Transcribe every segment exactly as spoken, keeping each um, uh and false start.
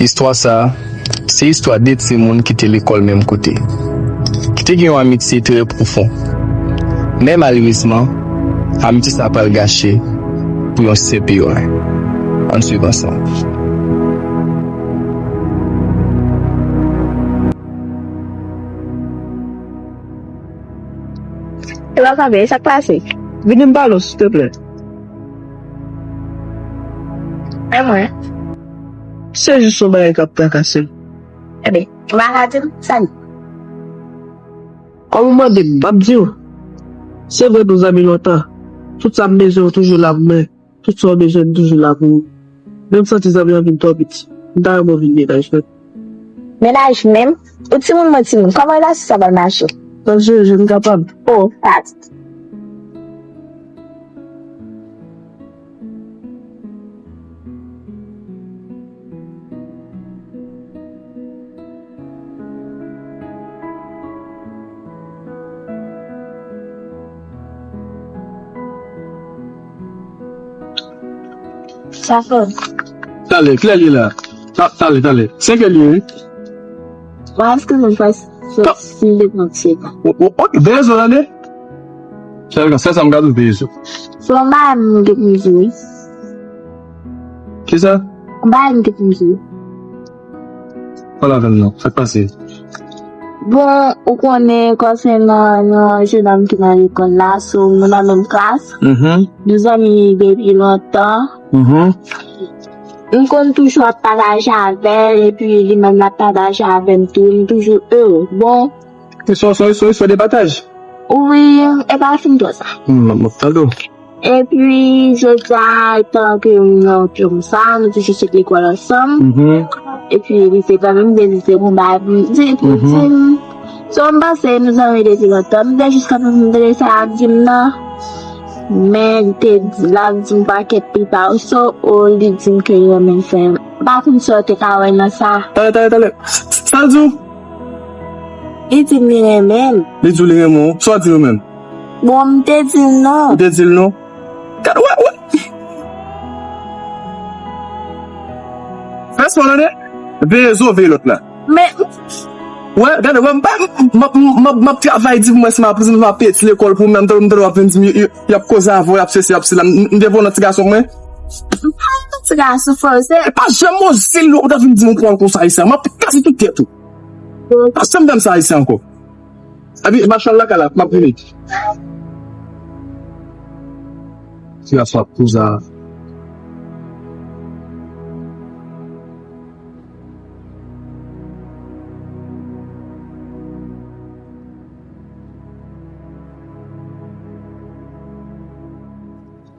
Istwa sa a, se istwa de timoun ki te lekòl menm kote, ki te gen yon amitye trè pwofon. Men malerezman, amitye sa a pral gache pou yon senp erè. Ann swiv ansanm. E pa sa byen, sa k pase? Vini m pale w, silteplè. E mwen? Se jis yon bagay k ap trakase m. Ebyen, ou pa ka di m sa n ye? Kòm ou mande m, m ap di w. Se vre nou zanmi lontan. Tout sa m bezwen ou toujou la pou mwen. Tout sa w bezwen m toujou la pou ou. Men m santi zanmi an vin twò piti. M ta renmen w vin mennaj mwen. Mennaj menm? Ou timoun mwen timoun. Kòman relasyon sa pral mache? Nan jere, jere m kapab. Oh, sa di. Sa fè. Talè, kilè li la? Ta- Talè, talè. Senkè li ye, wi. Bon, eskize m, frè, si m te pran ti eta. O, o, o, veye zo tande. Sèl, sèl sa m ka di w, veye zo. Se yon bagay m te pou m di w, wi. Kisa? Yon bagay m te pou m di w. Pale avè m non, sa k pase? Bon, ou konnen konsènan yon jennonm ki nan lekòl la, so nou nan menm klas. Mhm. Nou zanmi depi lontan. Mhm. M konn toujou ap pataje avè l, epi li menm l ap pataje avè m tou, m toujou ere. Bon. Istwa, istwa, istwa, istwa de pataj? Wi, e pa fin twò sa. M, m ap tande w. Epi, jodi a, etan ke m nan yon pye konsa, nou toujou sot lekòl ansanm. Mhm. Epi, li te fè menm de li te gon bagay pou m di, pou l di m. So, m panse nou zanmi depi lontan. M te jis kanpe pou m tande sa l ap di m nan. Men, li te di, l ap di m pakèt pita. So, o, li di m ke li renmen fè m. M pa konn sa w te ka wè nan sa. Talè, talè, talè. Sa l di w? Li di m li renmen m. Li di w li renmen w. Sa w di l ou menm? Bon, m te di l non. Ou te di l non? Gad, wè, wè. Fè sipò tande. Veye zo, veye lòt la. Men. Wè, gade, wè, m pa, m, m, m, m, m ap travay di pou mwen si m ap, si m ap peye ti lekòl pou mwen, m tande, m tande w ap vin di m, y, y, y ap koze avè w, y ap sesi, y ap sela, m, m devò nan ti gason mwen. M pa nan ti gason fòse. E pa janm oze lè w ta vin di m ou pran konsa, Ayisyen, m ap kase tout tèt ou. Pa janm fè m sa, Ayisyen, ankò. Epi, mache al lakay la, m ap vini. Ti gason ap koze a.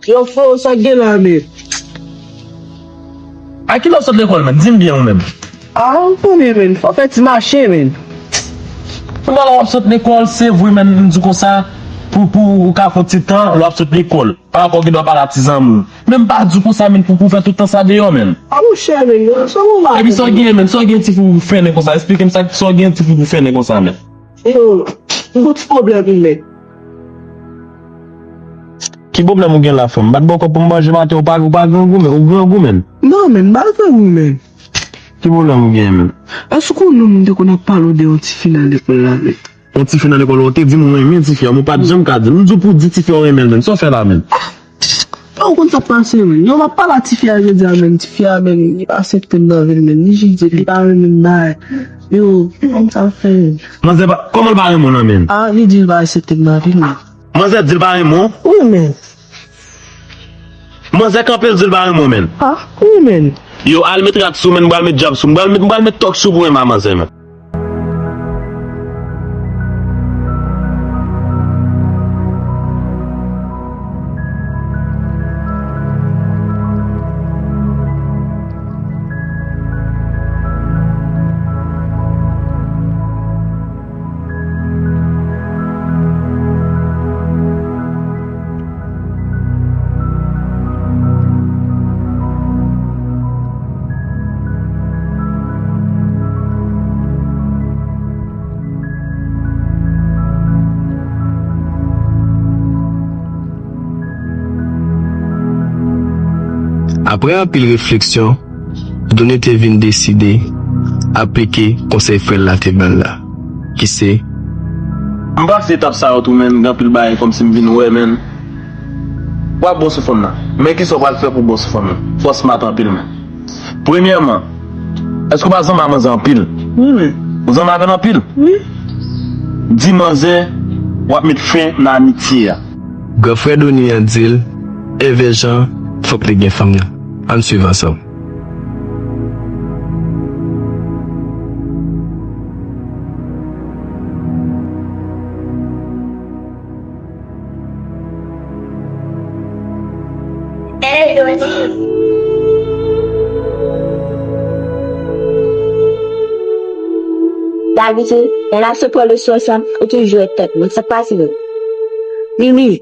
Yo, freo, sa k gen la, men? A kilè w sot lekòl, menn? Di m byen, ou menm. A, ou konnen, menn. Fò fè ti mache, menn. Kounya la w ap sot lekòl, se vre, menn, m di w konsa, pou, pou ou ka fè yon ti tan, lè w ap sot lekòl, pa rapò w gen dwa pale a ti zanmi w. Men m pa di w konsa, menn, pou, pou w fè tout tan sa deyò, menn. A, monchè, menn, yo, sa w la, epi sa w gen, menn, sa w gen ti fi pou w fennen konsa? Esplike m sa, sa w gen ti fi pou w fennen konsa, menn. Yo, m gon ti pwoblèm, menn. Ki pwoblèm ou gen la, frè m? M pa t ba w kòb pou m manje maten, ou pa, ou pa grangou, menn. Ou grangou, menn. Non, menn, m pa grangou, menn. Ki pwoblèm ou gen, menn? Èske ou konnen m te konn ap pale w de yon tifi nan lekòl la, menn? Yon tifi nan lekòl la, ou te di m ou renmen tifi a, men ou pa t janm ka di m. M di w pou w di tifi a ou renmen l, menn. Sa w fè la, menn? Ou konn sa k pase, menn. Yo, m ap pale a tifi a jodi a, menn. Tifi a, menn, li pa aksepte m nan vi l, menn. Li jis di li pa renmen m, bay. Yo, kòman sa fè? Manzè pa, kòman l pa renmen w nan, menn? A, li di l pa aksepte m nan vi l, menn. Manzè di l pa renmen w? Wi, menn. Manzè kanpe l di l pa renmen w, menn. A, wi, menn. Yo, al met rad sou, menn, m pral met djab sou, m pral met, m pral met tòk sou pou menm a manzè, menn. Apre anpil refleksyon, Doni te vin deside aplike konsèy frè l la te ban l la, ki se, M panse etap sa yo tou, menn, gen anpil bagay kòmsi m vin wè, menn. W ap bon sou fanm nan. Men kisa w pral fè pou bon sou fanm nan? Fò w smat anpil, menn. Premyèman, èske w pa zanmi a manzè anpil? Wi, men. Ou zanmi avè l anpil? Wi. Di manzè w ap met fen nan amitye a. Gran frè Doni an di l, Èvè Jan, fòk li gen fanm nan. Ann swiv ansanm. Davidi, lè n ap sot pran leson ansanm, ou toujou jwe tèt mwen. Sa k pase menm? Mimi,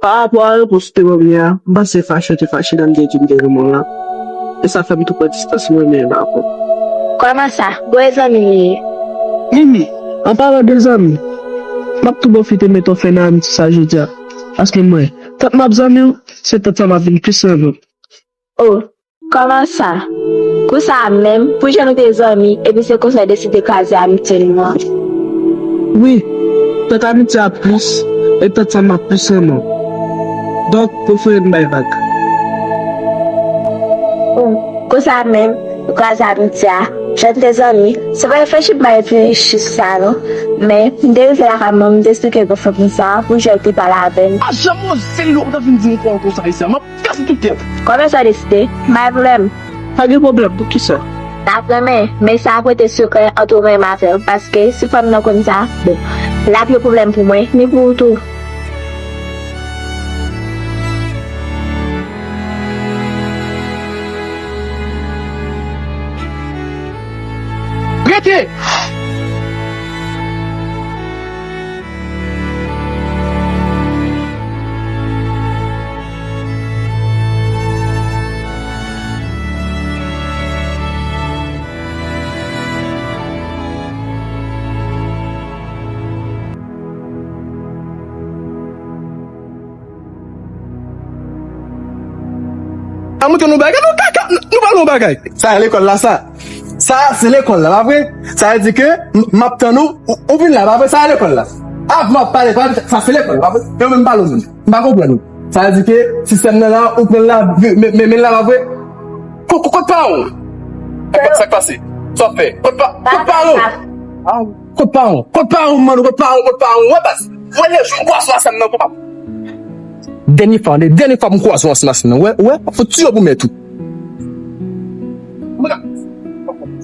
pa rapò a repons ou te ban m yè a, m panse fache ou te fache lè m te di w m te renmen w lan. E sa fè m tou pran distans mwen menm avè w. Kòman sa? Bon, e zanmi nou ye? Mimi, an palan de zanmi, m ap tou pwofite mete yon fen nan amitye sa jodi a. Paske m wè, tank m ap zanmi w, se tank sa m ap vin plis renmen w. Oh, kòman sa? Kou sa a menm, pou jan nou te zanmi, epi se konsa w deside kraze amitye nou an? Wi, tank amitye a plis, e tank sa m ap plis renmen w. Donk, prefere n bay vag. Oh, kou sa a menm, nou kraze amitye a. Jan n te zanmi, se pa reflechi m pa reflechi sou sa non. Men, m te rive lakay mwen, m te esplike gran frè m sa, pou jan l te pale avè m. Pa janm oze lè w ta vin di yon pawòl konsa isi a. M ap Kase tout tèt. Kòman sa w deside? M pa gen pwoblèm. Pa gen pwoblèm, poukisa? N ap renmen, men sa ap rete sekrè ant ou menm avè l, paske si fanm nan konn sa, bon, l ap yon pwoblèm pou mwen, ni pou ou tou. Rete! A montre nou bagay, nou kaka, nou pale yon bagay. Sa lekòl la sa. Sa se lekòl la, pa vre? Sa vle di ke m, m ap tann ou, ou, ou vin la, pa vre? Sa lekòl la. Avan m ap pale, pa vre? Sa se lekòl la, pa vre? Yo menm pale w menm. M pa konprann ou. Sa vle di ke sistèm nan la, ou pran l la, men, men, men l la, pa vre? Ko-, ko-, kot pa ou? Sa k pase? Sa w ap fè? Kot pa, kot pa ou? Kot pa ou? Kot pa ou, mano? Kot pa ou? Kot pa ou? Wè baz. Wè lè jou m kwaze w ansanm nan, papa. Dènye fwa, dènye fwa m kwaze w ansanm nan, wè, wè, fò tiye w pou mèt ou.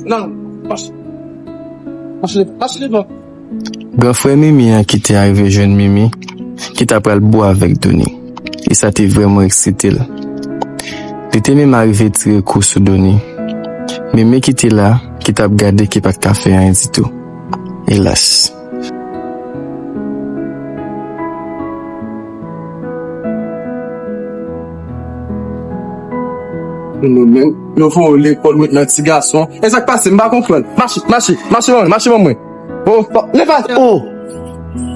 Nan, mache. Mache, mache devan. Gran frè Mimi an ki te arive jwenn Mimi, ki ta pral bo avèk Doni. E sa te vrèman eksite l. Li te menm arive tire kou sou Doni. Mimi ki te la, ki t ap gade, ki pa t ka fè anyen ditou. Elas. Nou menm, yo voye w lekòl, ou ret nan ti gason. E sa k pase? M pa konprann. Mache, mache, mache ban mwen, mache ban mwen. Oh, oh, leve atè a. Oh.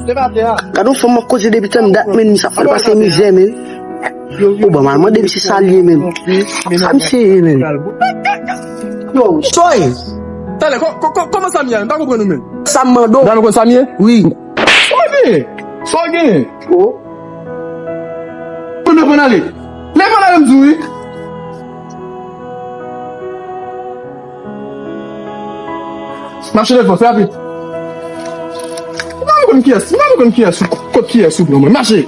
Leve atè a. Gade yon fanm ap koze depi tann dat, men, sa fè l pase mizè, men. Ou ban m al mande misye sa l ye, men. Sa misye ye, men. Yo, soy. Talè, kò-, kò-, kò-, kòman sa m ye a? M pa konprann ou, men. Sa m mande w. Dam konn sa m ye? Wi. Sa w genyen? Sa w genyen? Oh. Ou leve n ale. Leve n ale, m di w, wi. Mache leve, fè rapid. M pa konn kiyès, m pa konn kiyès, kot kiyès ou pran mwen. Mache.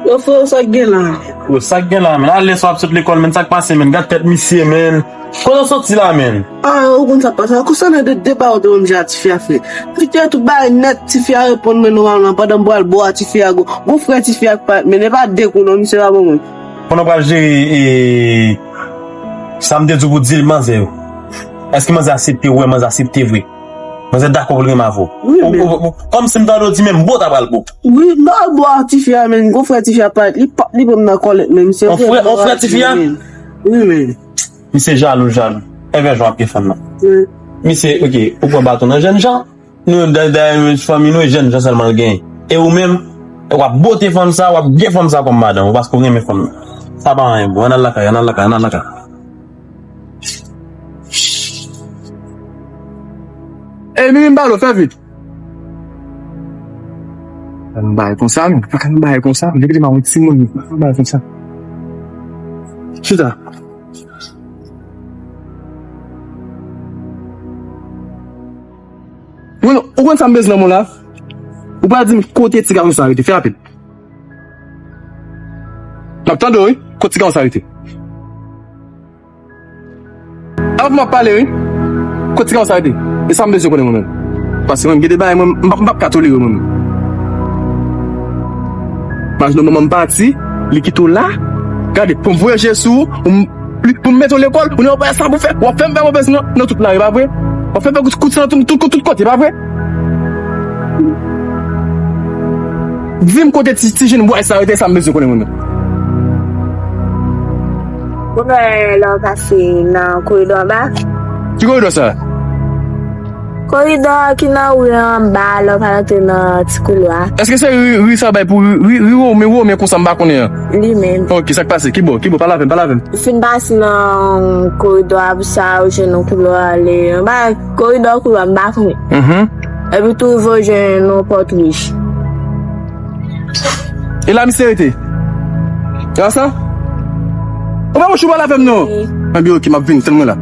Yo, frè, sa k gen la? Yo, sa k gen la, men? Ale sou ap sot lekòl, men. Sa k pase, men? Gad tèt misye, men. Kote w soti la, men? Ah, ou konn sa k pase? Konsènan de deba ou te wè m jwe a tifi a, frè. Li te tout bagay nèt, tifi a reponn mwen nòmalman pandan m pral bo a tifi a, gwo, gwo frè tifi a k parèt, men e pa de kou non, misye pa bon moun. Pandan w pral jere, e, sa m te di w pou di manzè yo. Èske manzè aksepte? Wè, manzè aksepte vre. Manzè dakò pou l renmen avè w. Wi, men. Kòmsi m tande w di menm bo ta pral bo. Wi, m pral bo a tifi a, men gwo frè tifi a parèt, li pa, li pran m nan kòlèt, men misye. On frè, on frè tifi a? Wi, men. Misye jalou, jalou. Evè jan w ap gen fanm nan. Misye, ok, ou pran baton nan jènjan. Nou, dayè, dayè, fanmi nou, e jènjan sèlman l genyen. E ou menm, w ap bote fanm sa, w ap gen fanm sa kòm madanm ou, paske w renmen fanm nan. Sa pa anyen, bro. Ann al lakay, ann al lakay, ann al lakay. Ey, Mimi, m ba l, fè vit. Pa ka n bay konsa, men. Pa ka n bay konsa. Depi demen, yon timoun, pa ka n bay konsa. Chita. Mwen, ou konn sa m bezwen nan men w la? Ou pral di m kote ti gason sa rete. Fè rapid. M ap tande w, wi. Kote ti gason sa rete? Avèk m ap pale, wi. Kote ti gason sa rete? E sa m bezwen konnen mwen menm. Paske mwen, gen de bagay, mwen, m p ap, m p ap ka tolere, mwen menm. Imajine w, manman m pati, li kite w la. Gade, pou m voyaje sou ou, pou m, pou m mete w lekòl, ou nan yon bagay sa pou fè, w ap fè m fè move san nan, nan tout lari, pa vre? W ap fè m fè kout, kout san nan tout, tout, tout kote, pa vre? Di m kote ti, ti jenn bway sa rete, sa m bezwen konnen mwen menm. Ou wè lè w pase nan koridò anba? Ki koridò sa? Koridò ki nan ri anba, lè w pral antre nan ti koulwa. Èske se ri, ri sa bay pou ri, ri, ri Women, Women konsa m pa konnen an? Li menm. Ok, sa k pase? Ki bò? Ki bò? Pale avè m, pale avè m. Ou fin pase nan koridò a, pou sa, ou jwenn yon koulwa ale anba. Koridò, koulwa, m pa konnen. Mhm. Epi tou rive w jwenn yon pòt wouj. E la misye rete? E la sa? Ou pa mouch ou pale avè m non. Wi. Anben, ok, m ap vini, tann mwen la.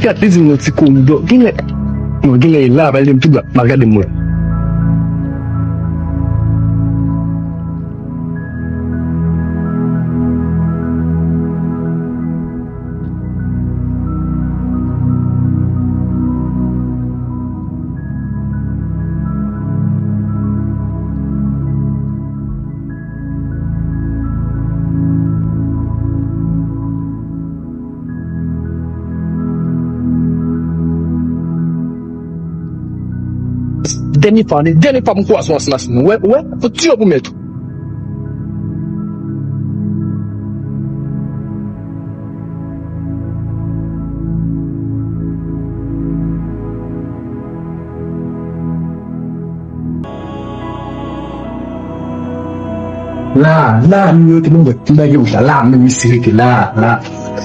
Gad, li di m yon ti koridò. Genlè, non, genlè e la, pale de m tou bla, mal gade m wè. Dènye fwa, dènye fwa m kwaze w ansanm ak nou. Wè, wè, fò tiyo pou mèt ou. La, la, nou yo te bon, bèt, ti bagay wouj la, la, menm misye rete la, la.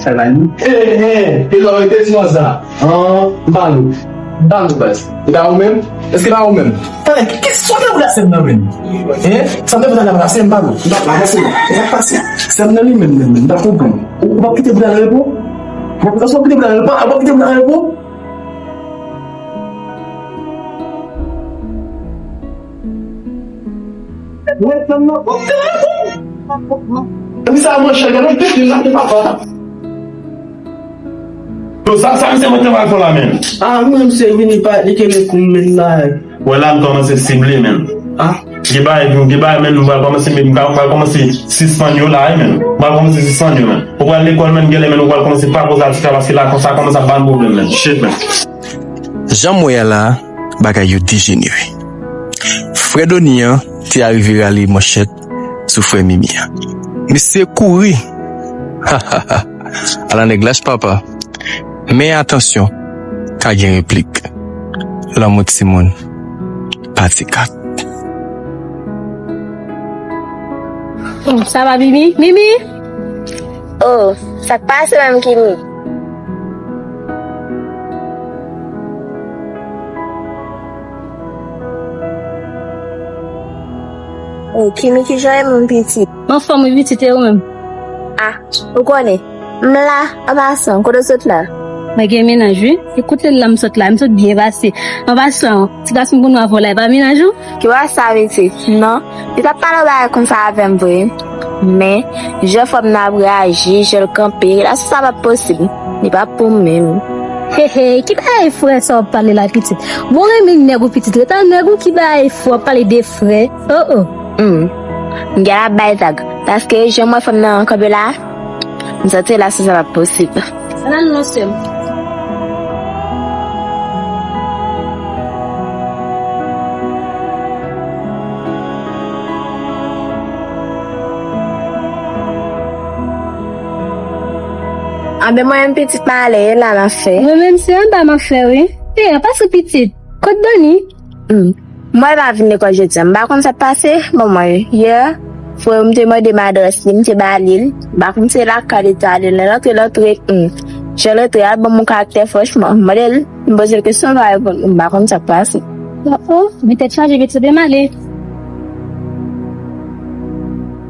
Sa la, nou. Hey, hey, e la, rete ti nwa sa. An, m pale w. M pale w, baz. E pa ou menm? Èske pa ou menm? Talè, ki, ki, sa w te vle sè m nan menm? Hein? Sa w te vle la, sè m, pale w. M pa, pa, pase, m pa pase. Sè m nan li menm, menm, menm, m pa konprann. Ou, ou p ap kite bouda nan repo? Ou p ap, ou p ap kite bouda nan repo? Ou p ap kite bouda nan repo? Wè, sè m nan, ou te repo? Epi sa, manchè, gade, ou te di, sa, te papa. Yo, sa, sa misye mwen te pral fè la menm. Ah, mwen, misye vini pa, li kenbe kou m menm la. Wè la, m kòmanse sible menm. Ah. Gen bagay, gen bagay menm, m pral kòmanse, m pral kòmanse sispann yo la, wi menm. M pral kòmanse sispann yo menm. Ou pral lekòl menm, genlè menm, ou pral kòmanse pa koz a ti sa, paske la, konsa kòmanse ap ba m pwoblèm menm. Shit menm. Jan m wè a la, bagay yo dejenere. Frè Doni an te arive rale manchèt sou frè Mimi an. Misye kouri. Ala nèg lach papa. Men atansyon, ka gen replik. Lanmou timoun, pati kat. Oh, sa va, Mimi? Mimi! Oh, sa k pase menm, Kimi? Oh, Kimi, kijan e moun pitit? M anfòm wi pitit, e ou menm? Ah, ou konnen, m la, an pasan, kote w sot la? Mwen gen mennaj wi. E kote l la m sot la, m sot byen pase. An pasan, ti gason pou nou avè w la, e pa mennaj ou? Ki wè sa pitit? Non, li t ap pale yon bagay konsa avè m vre. Men, jan fanm nan ap reyaji, jan l kanpe, la sa p ap posib. Li p ap pou m menm. He he, ki bagay frè sa w ap pale la pitit? Bon renmen nèg ou pitit, ret ak nèg ou, ki bagay frè w ap pale de frè? Oh oh. Hmm. M gen ap bay tag. Paske jan m wè fanm nan kanpe la, m santi la sa p ap posib. Ann al non sè m. Anben mwen menm pitit m ale, e la m ap fè. Mwen menm se anba m ap fè wi. E a pase pitit. Kot Doni? Hmm. Mwen pa vin lekòl jodi a. M pa konn sa k pase. Bon, mwen, yè, frè m te mande m adrès li, m te ba li l. M pa konn se lakay li t ale, lè l antre, l antre, hmm. Jan l antre a, l ban m yon karaktè franchman. M mande l, m poze l kesyon, l pa reponn. M pa konn sa k pase. Oh, oh, men tèt chaje, met sou pye m ale.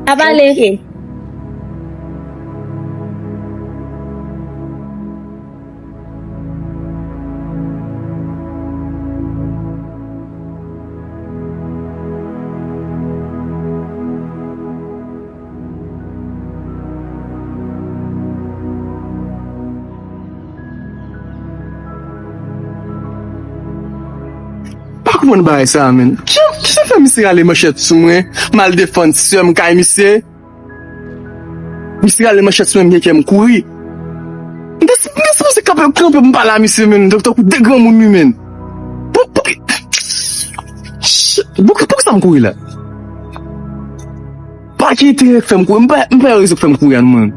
Ap ale. Ok. Pa konprann bagay sa a, menn. Ki, kisa fè misye rale manchèt sou mwen? M al defann sè m kay misye. Misye rale manchèt sou mwen, m gen kè m kouri. M te, m te sipoze kanpe, kanpe pou m pale a misye, menn. Tankou de granmoun, wi, menn. Pou, pou, pou, pou sa m kouri la? Pa ki enterè k fè m kouri? M pa, m pa yon rezon k fè m kouri a, non, mwen.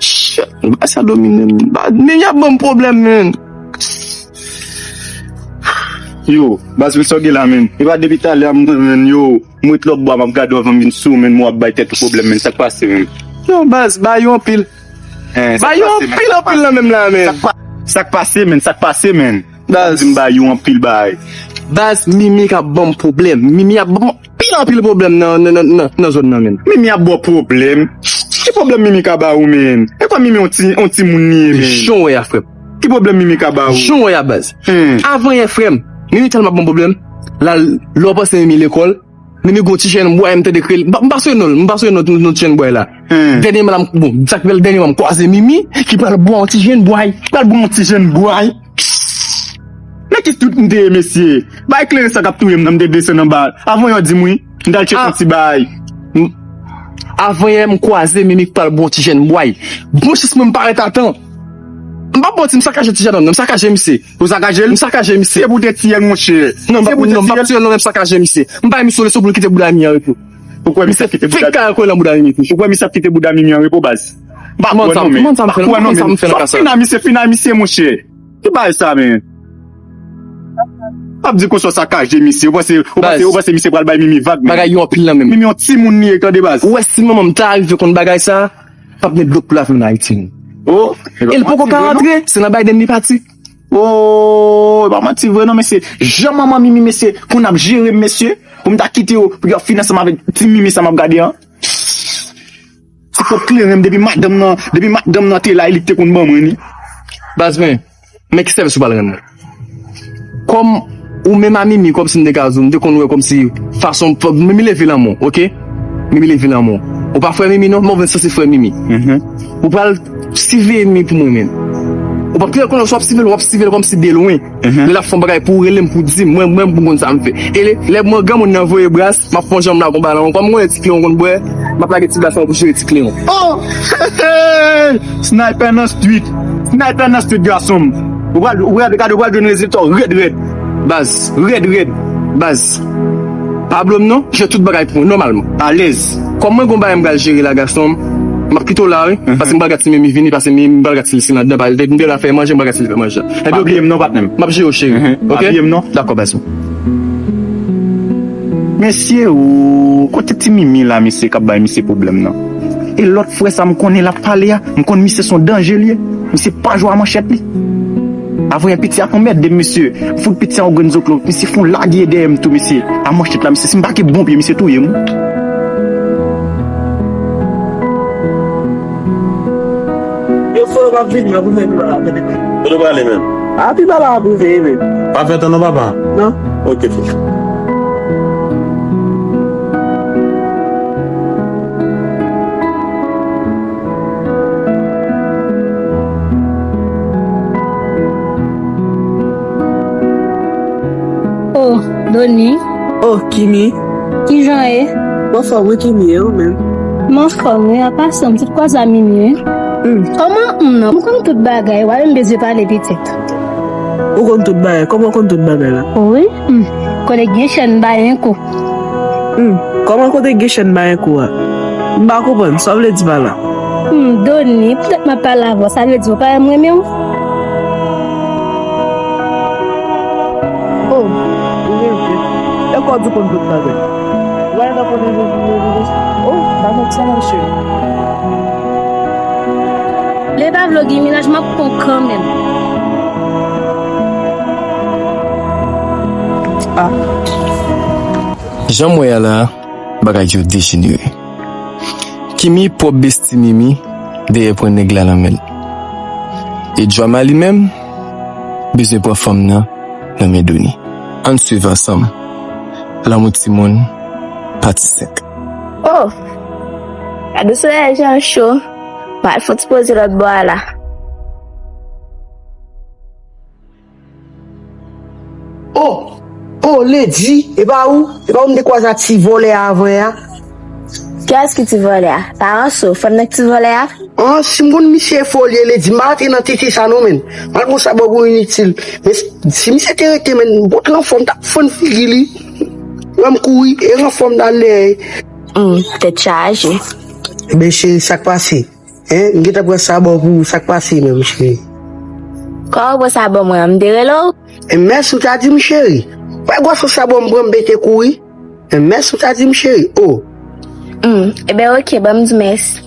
Shit, bagay sa domine m. Ba, men y ap ban m pwoblèm, menn. Yo, baz, men sa w gen la, menn. E pa depi talè a m, menn, yo, m ret lòtbò a, m ap gade w avan m vin sou, menn, m wè w ap bay tèt ou pwoblèm, menn. Sa k pase, menn? Yo, baz, ba yo anpil. Ba yo anpil, anpil nan menm la, menn. Sa k pa-, sa k pase, menn? Sa k pase, menn? Baz. Di m ba yo anpil bay. Baz, Mimi k ap ban m pwoblèm. Mimi ap ban m anpil, anpil pwoblèm nan, nan, nan, nan, nan zòn nan, menn. Mimi ap ba w pwoblèm? Ki pwoblèm Mimi ka ba ou, menn? E pa Mimi yon ti, yon timoun li ye, menn. Jan w wè a, frè m. Ki pwoblèm Mimi ka ba ou? Jan w wè a, baz. Hmm. Avan yè, frè m, Mimi tèlman ap ban m pwoblèm. La, lè w panse Mimi lekòl, Mimi gon ti jèn bway, m tande kreye l. M pa, m pa sonje non l, m pa sonje non, non ti jèn bway la. Hmm. Dènye mwa la, m, bon, sa k fè l dènye mwa, m kwaze Mimi, ki pral bwè yon ti jèn bway. Pral bwè yon ti jèn bway. Men ki tout m te ye, mesye. Bay kleren sa k ap touye m nan, m te desann anba. Avan yè w di m wi, m t al tcheke yon ti bagay. M, avan yè, m kwaze Mimi k pral bwè yon ti jèn bway. Bon chans mwen, m pa ret atan. M p ap manti, m sakaje ti jèn nan, m sakaje misye. Ou sakaje l? M sakaje misye. Se pou te tiye l, monchè. Non, m p ap, non, m p ap tiye l, non, men m sakaje misye. M bay misye leson pou l kite bouda Mimi an repo. Ou kwè misye ap kite bouda Mimi an repo? Ou kwè misye ap kite bouda Mimi an repo, baz? M pa kwè non, men. M pa kwè non, men. Fin a misye, fin a misye, monchè. Ki bagay sa, men? W ap di konsa w sakaje misye. Ou panse, ou panse, ou panse misye pral bay Mimi vag, men? Bagay yo anpil nan menm. Mimi yon timoun li ye, tande, baz. Ou wè si manman m ta rive konn bagay sa, p ap gen dlo k pou lave ann Ayiti, non. Oh, e l poko ka rantre, se nan Biden li pati. Oh, e pa manti vre non, mesye. Jan manman Mimi, mesye, konn ap jere m, mesye, pou m ta kite yo, pou yo ap fini ansanm avèk ti Mimi sa m ap gade an. Se pwòp kleren m, depi madanm nan, depi madanm nan te la, e li k te konn ban mwen li. Baz, men, men ki sèvis ou pral rann mwen? Kòm ou menm a Mimi, kòmsi m te ka di w, m te konn wè kòmsi fason, Mimi leve lanmò, oke? Mimi leve lanmò. Ou pa frè Mimi non, men ou vin sanse frè Mimi. Mhm. Ou pral siveye Mimi pou mwen menm. Ou p ap kite l konnen, w ap siveye l, w ap siveye l kòmsi de lwen. Mhm. Lè l ap fè yon bagay pou w rele m, pou w di m, mwen, mwen, pou m konn sa m fè. E lè, lè mwen granmoun nan voye bras, m ap fè yon jan m lage yon balan. Kòm mwen wè ti kleyon konn bwè, m ap lage ti bras lan pou jere ti kleyon. Oh! Sniper nan street. Sniper nan street, gason m. Ou pral, ou pral gade, ou pral jwenn rezilta w rèd, rèd. Baz, rèd, rèd. Baz. Pa blo m non, jere tout bagay pou mwen, nòmalman. Alèz. Kòm mwen gon bagay m pral jere la, gason m, m ap kite w la, wi. Mhm. Paske m pral gad si Mimi vini, paske Mimi, m pral gad si l si ladan, m deja fè manje, m pral gad si l fè manje. Epi, pa bliye m non, patnè m. M ap jere w, cheri. Mhm. Oke? Pa bliye m non. Dakò, baz. Mesye, o, kote ti Mimi la, mesye, k ap bay misye pwoblèm nan? E lòt frè sa m konnen l ap pale a, m konn misye se yon danje l ye. Misye pa jwe a manchèt li. Avan yè piti a anmède m, mesye. M fout piti a yon grenn zoklo. Misye fè yon lagè dèyè m tou, mesye. A manchèt la, mesye. Si m pa gen bon pye, misye touye m. Yo fò, m ap vini, m ap vini la. Kote w prale menm? A, pi ba la, m ap rive, men. Pa fè tan non, papa. Non. Ok, frè. Oh, Doni. Oh, Kimi. Kijan w ye? M anfòm wi, Kimi, e ou menm? M anfòm wi, apa sa m sot kwaze a Mimi wi. Hmm. Kòman m nan? M konn tout bagay, w ap menm bezwen pale pitit. Ou konn tout bagay? Kòman w konn tout bagay la? Wi. Hmm. Kote gen chèn bay en kou. Hmm. Kòman kote gen chèn bay en kou a? M pa konprann, sa w vle di pa la? Hmm, Doni, poutèt m ap pale avè w, sa vle di ou pa wè m renmen w? Oh, ou renmen. E kò di konn tout bagay. Ou pa nan konnen nou vin revini. Oh, pa fè sa, monchè. Lè pa vle w gen mennaj, m ap pran w kanmenm. Ah. Jan m wè a la, bagay yo dejenere. Kimi pwòp besti Mimi dèyè pran nèg la nan men l. E Djwama li menm bezwen pran fanm nan nan men Doni. Ann swiv ansanm. Lanmou timoun, pati senk. Oh! Gade solèy jan cho. M al fè yon ti poze lòt bò a la. Oh! Oh, Lady, e pa ou? E pa ou m te kwaze a ti vòlè a avan yè a? Kiyès ki ti vòlè a? Pa Anso, fanm nan ki ti vòlè a? Ah, si m konn misye fò li ye, Lady, m pa antre nan tete sa non, menn. M al pran sa bò pou initil. Men si misye te rete, menn, m pot l anfòm, m t ap fann figi li. Wè m kouri, e anfòm m t al dèyè. Hmm, tèt chaje. Ebyen, cheri, sa k pase? Hein, m gentan pran sa ba w pou ou, sa k pase menm, cheri? Kòman w pran sa ban mwen an, m te rele w? E mèsi w ta di m, cheri. Wè gwòs sa ba w m pran, m pete kouri. E mèsi w ta di m, cheri. Oh. Hmm, ebyen, oke, ban m di mèsi.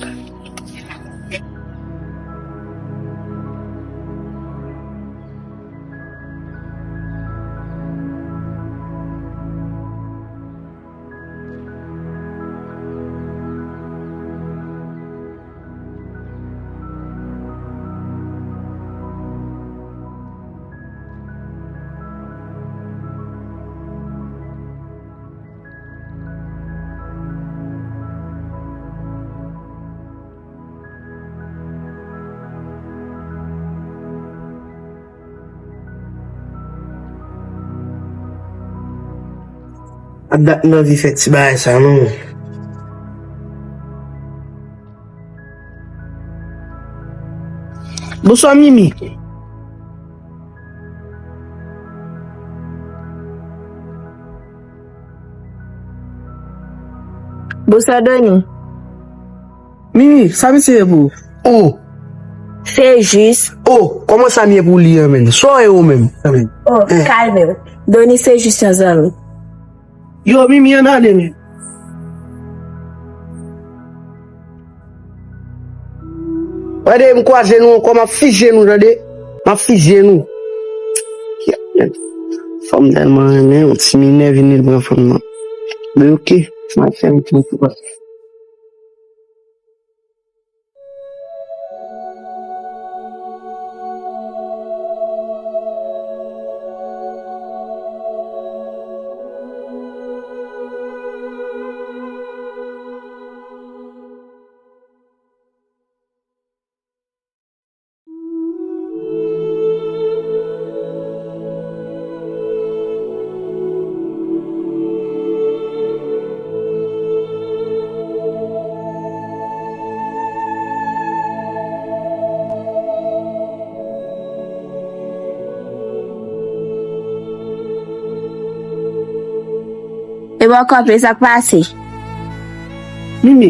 A dat m anvi fè ti bagay sa non. Bonswa, Mimi. Bonswa, Doni. Mimi, sa misye ye pou ou? Oh. Se jis. Oh, kòman sa m ye pou li an, menn? Sa w ye ou menm? Oh, eh, kalme w. Doni se jis yon zanmi. Yo, Mimi, ann ale, menn. Tande, m kwaze nou ankò, m ap fizye nou, tande. M ap fizye nou. Fanm tèlman renmen, yon ti minè vin li pran fanm nan. Men oke, m ap fè yon ti pase. E bò kanpe, sa k pase? Mimi,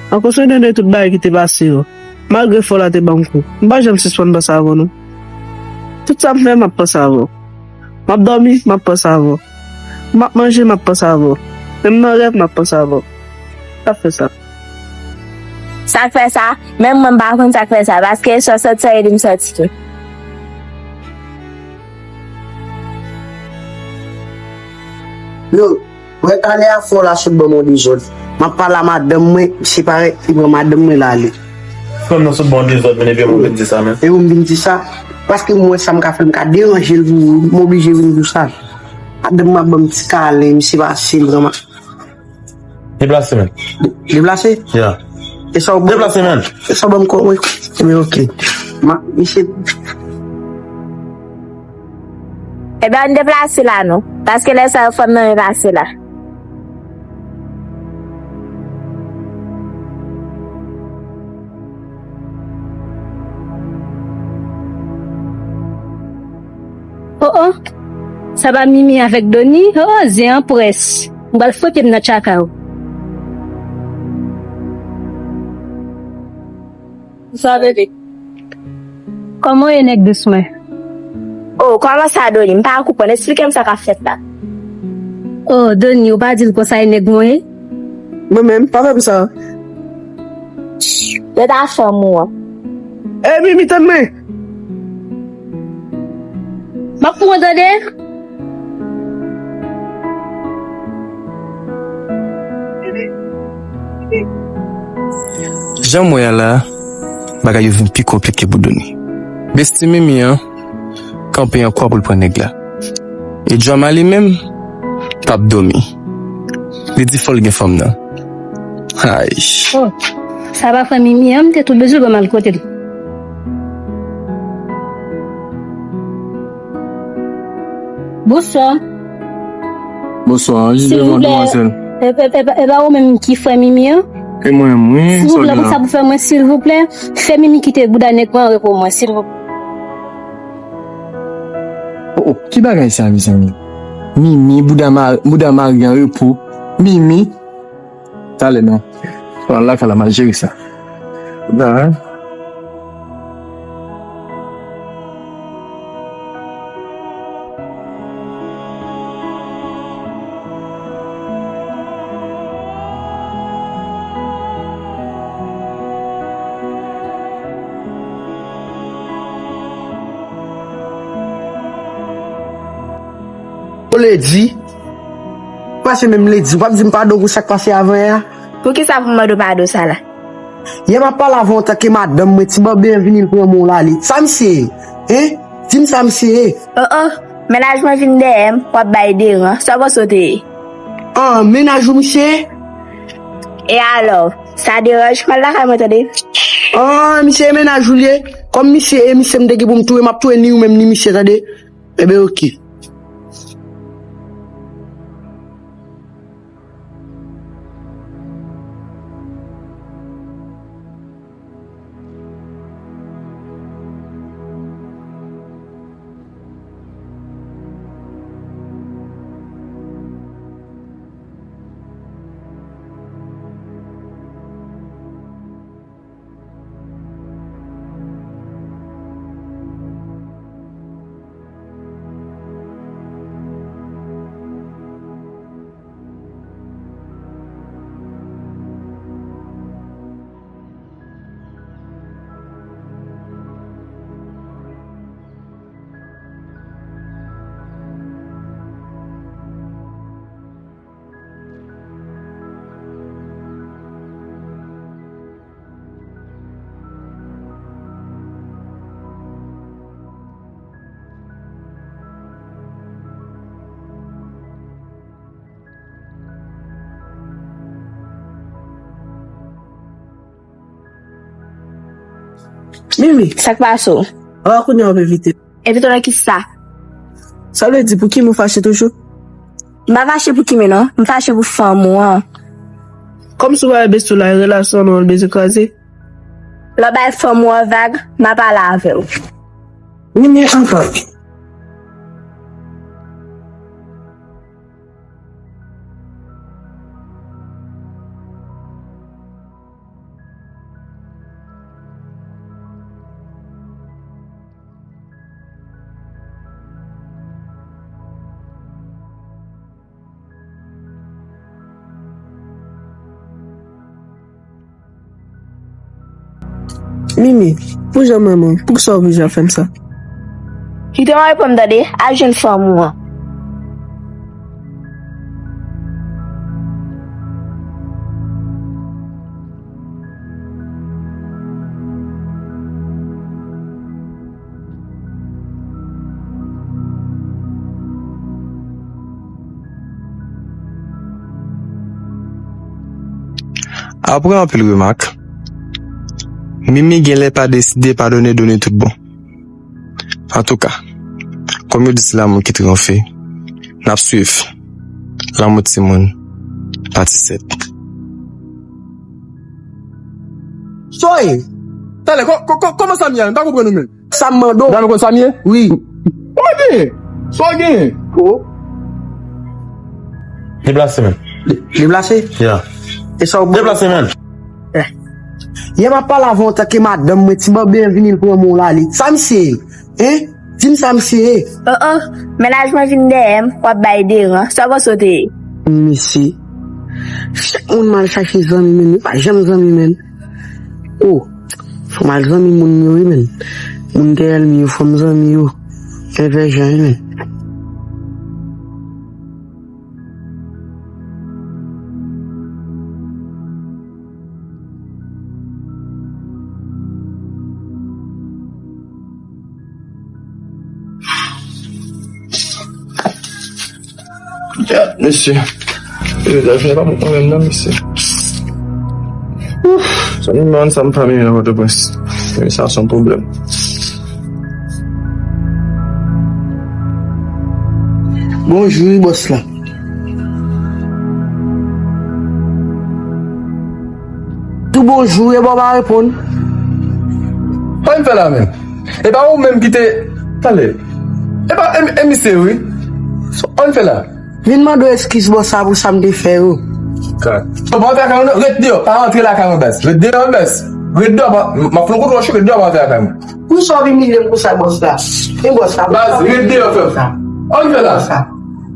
an konsekans de tout bagay ki te pase yo, malgre fò w la te ban m kou, m pa janm sispann panse avè w non. Tout sa m fè, m ap panse avè w. M ap dòmi, m ap panse avè w. M ap manje, m ap panse avè w. Menm nan rèv, m ap panse avè w. Sa fè sa. Sa k fè sa? Menm mwen m pa konn sa k fè sa, paske sò sòt sa ede m sòti tou. Yo, wè talè a fò la sot ban m yon dezòd. M ap pale a madanm mwen, li separe, li pran madanm mwen l ale. Fanm nan sot ban w dezòd, men epi ou vin di sa menm. E ou m vin di sa, paske m wè sa m ka fè, m ka deranje l pou ou, m oblije vin di w sa. Madanm mwen ap ban m ti kalen, misye pase, m pran ma- Deplase, menn. De-, deplase? Ya. E sa w ban m? Deplase, menn. E sa w ban m kò, wi. Ebyen, oke. Ma, misye. Ebyen, ann deplase la, non. Paske lè sa yo fanm nan deplase la. Oh, oh. Sa pa Mimi avèk Doni? Oh, oh, zen an près. M pral fwote m nan tchaka yo. Sa, bebe? Kòman w ye, nèg dous mwen? Oh, kòman sa, Doni? M pa konprann. Eksplike m sa k ap fèt la. Oh, Doni, ou pa di l konsa e nèg mwen ye? Mwen menm, pa fè m sa. Yo ta fanm ou an. Ey, Mimi, tann mwen. M ap pran w tande. Jan m wè a la, bagay yo vin pi konplike pou Doni. Besti Mimi an kanpe an kwa pou l pran nèg la. E Djoma li menm p ap dòmi. Li di fò l gen fanm nan. Ay. Oh, sa pa frè Mimi an, m te tou bezwen ban m al kote l. Bonswa. Bonswa, jis devan demoiselle. E pa ou menm ki frè Mimi an? E mwen menm, wi. Silvouplè, pou sa pou fè mwen, silvouplè, fè Mimi kite bouda nèg mwen an repo mwen, silvouplè. Oh, oh, ki bagay sa, mezanmi? Mimi, bouda mari an repo. Mimi. Talè non. Pral lakay la, m al jere sa. Ba. Ou ledi. Pase menm ledi. Ou p ap di m padon pou sa k pase avan yè a? Poukisa pou m mande w padon sa la? Yè m ap pale avè w antanke madanm mwen, ti banben an vini l pran men w l ale. Sa misye ye? Hein? Di m sa misye ye? Oh oh, mennaj mwen vin dèyè m, w ap bay deran. Sa w panse w te ye? Ah, mennaj ou misye ye? E alò, sa deranje m al lakay mwen tande. Ah, misye e mennaj ou l ye? Kòm misye e misye m te gen pou m touye, m ap touye ni ou menm ni misye tande. Enben oke. Mimi. Sa k pase w? Awa kounye a w ap evite m. Evite w nan kisa? Sa vle di pou Kimi w fache toujou? M pa fache pou Kimi non, m fache pou fanm ou an. Kòmsi w pa wè besti w la, relasyon nou an l bezwen kraze? Lè w bay fanm ou an vag, m a pale avè w. Mimi ankò. Mimi, pou jan manman, poukisa w oblije ap fè m sa? Kite m al pran m tande, al jwenn fanm ou an. Apre anpil remak, Mimi genlè pa deside padone Doni tout bon. Antouka, kòm yo di se lanmou ki tranfe, n ap swiv Lanmou Timoun, pati sèt. Soy! Talè, kò- kò- kò- kòman sa m ye a? M pa konprann ou menm. Sa m mande w. Dam konn sa m ye? Wi. Sa w genyen? Sa w genyen? Deplase men. Deplase? Ya. E sa w Deplase men. Yè m ap pale avè w antanke madanm mwen, ti banben an vini l pran men w l ale. Sa misye ye? Hein? Di m sa misye ye? Oh oh, mennaj mwen vin dèyè m, w ap bay deran. Sa w panse w te ye? Mesye, chak moun m al chache zanmi, men, yo pa janm zanmi, men. Oh, fò m al zanmi moun yo, wi, men. Moun dèyè l, men, yo, fò m zanmi yo. Envèjan, wi, men. Ya, mesye. Yo, la jounen pa bon pou mwen menm non, mesye. Ouf, sa nou nan sa m pa menm nan Pòtoprens. Men sa se yon pwoblèm. Bonjou, wi, bòs la. Tou bonjou, e bò pa reponn. Ann fè la menm. E pa ou menm ki te. Tande. E pa e, e misye wi. Ann fè la. Vin mande w eskiz bòs la pou sa m te fè yo. Bon, pa antre lakay mwen non. Ret deyò. Pa antre lakay mwen baz. Ret deyò baz. Ret deyò. M ap fè yon kout wòch, ret deyò, pa antre lakay mwen. Pou sa w vin imilye m konsa bòs la? Men bòs la. Baz, ret deyò frè m. Ann fè la. Sa.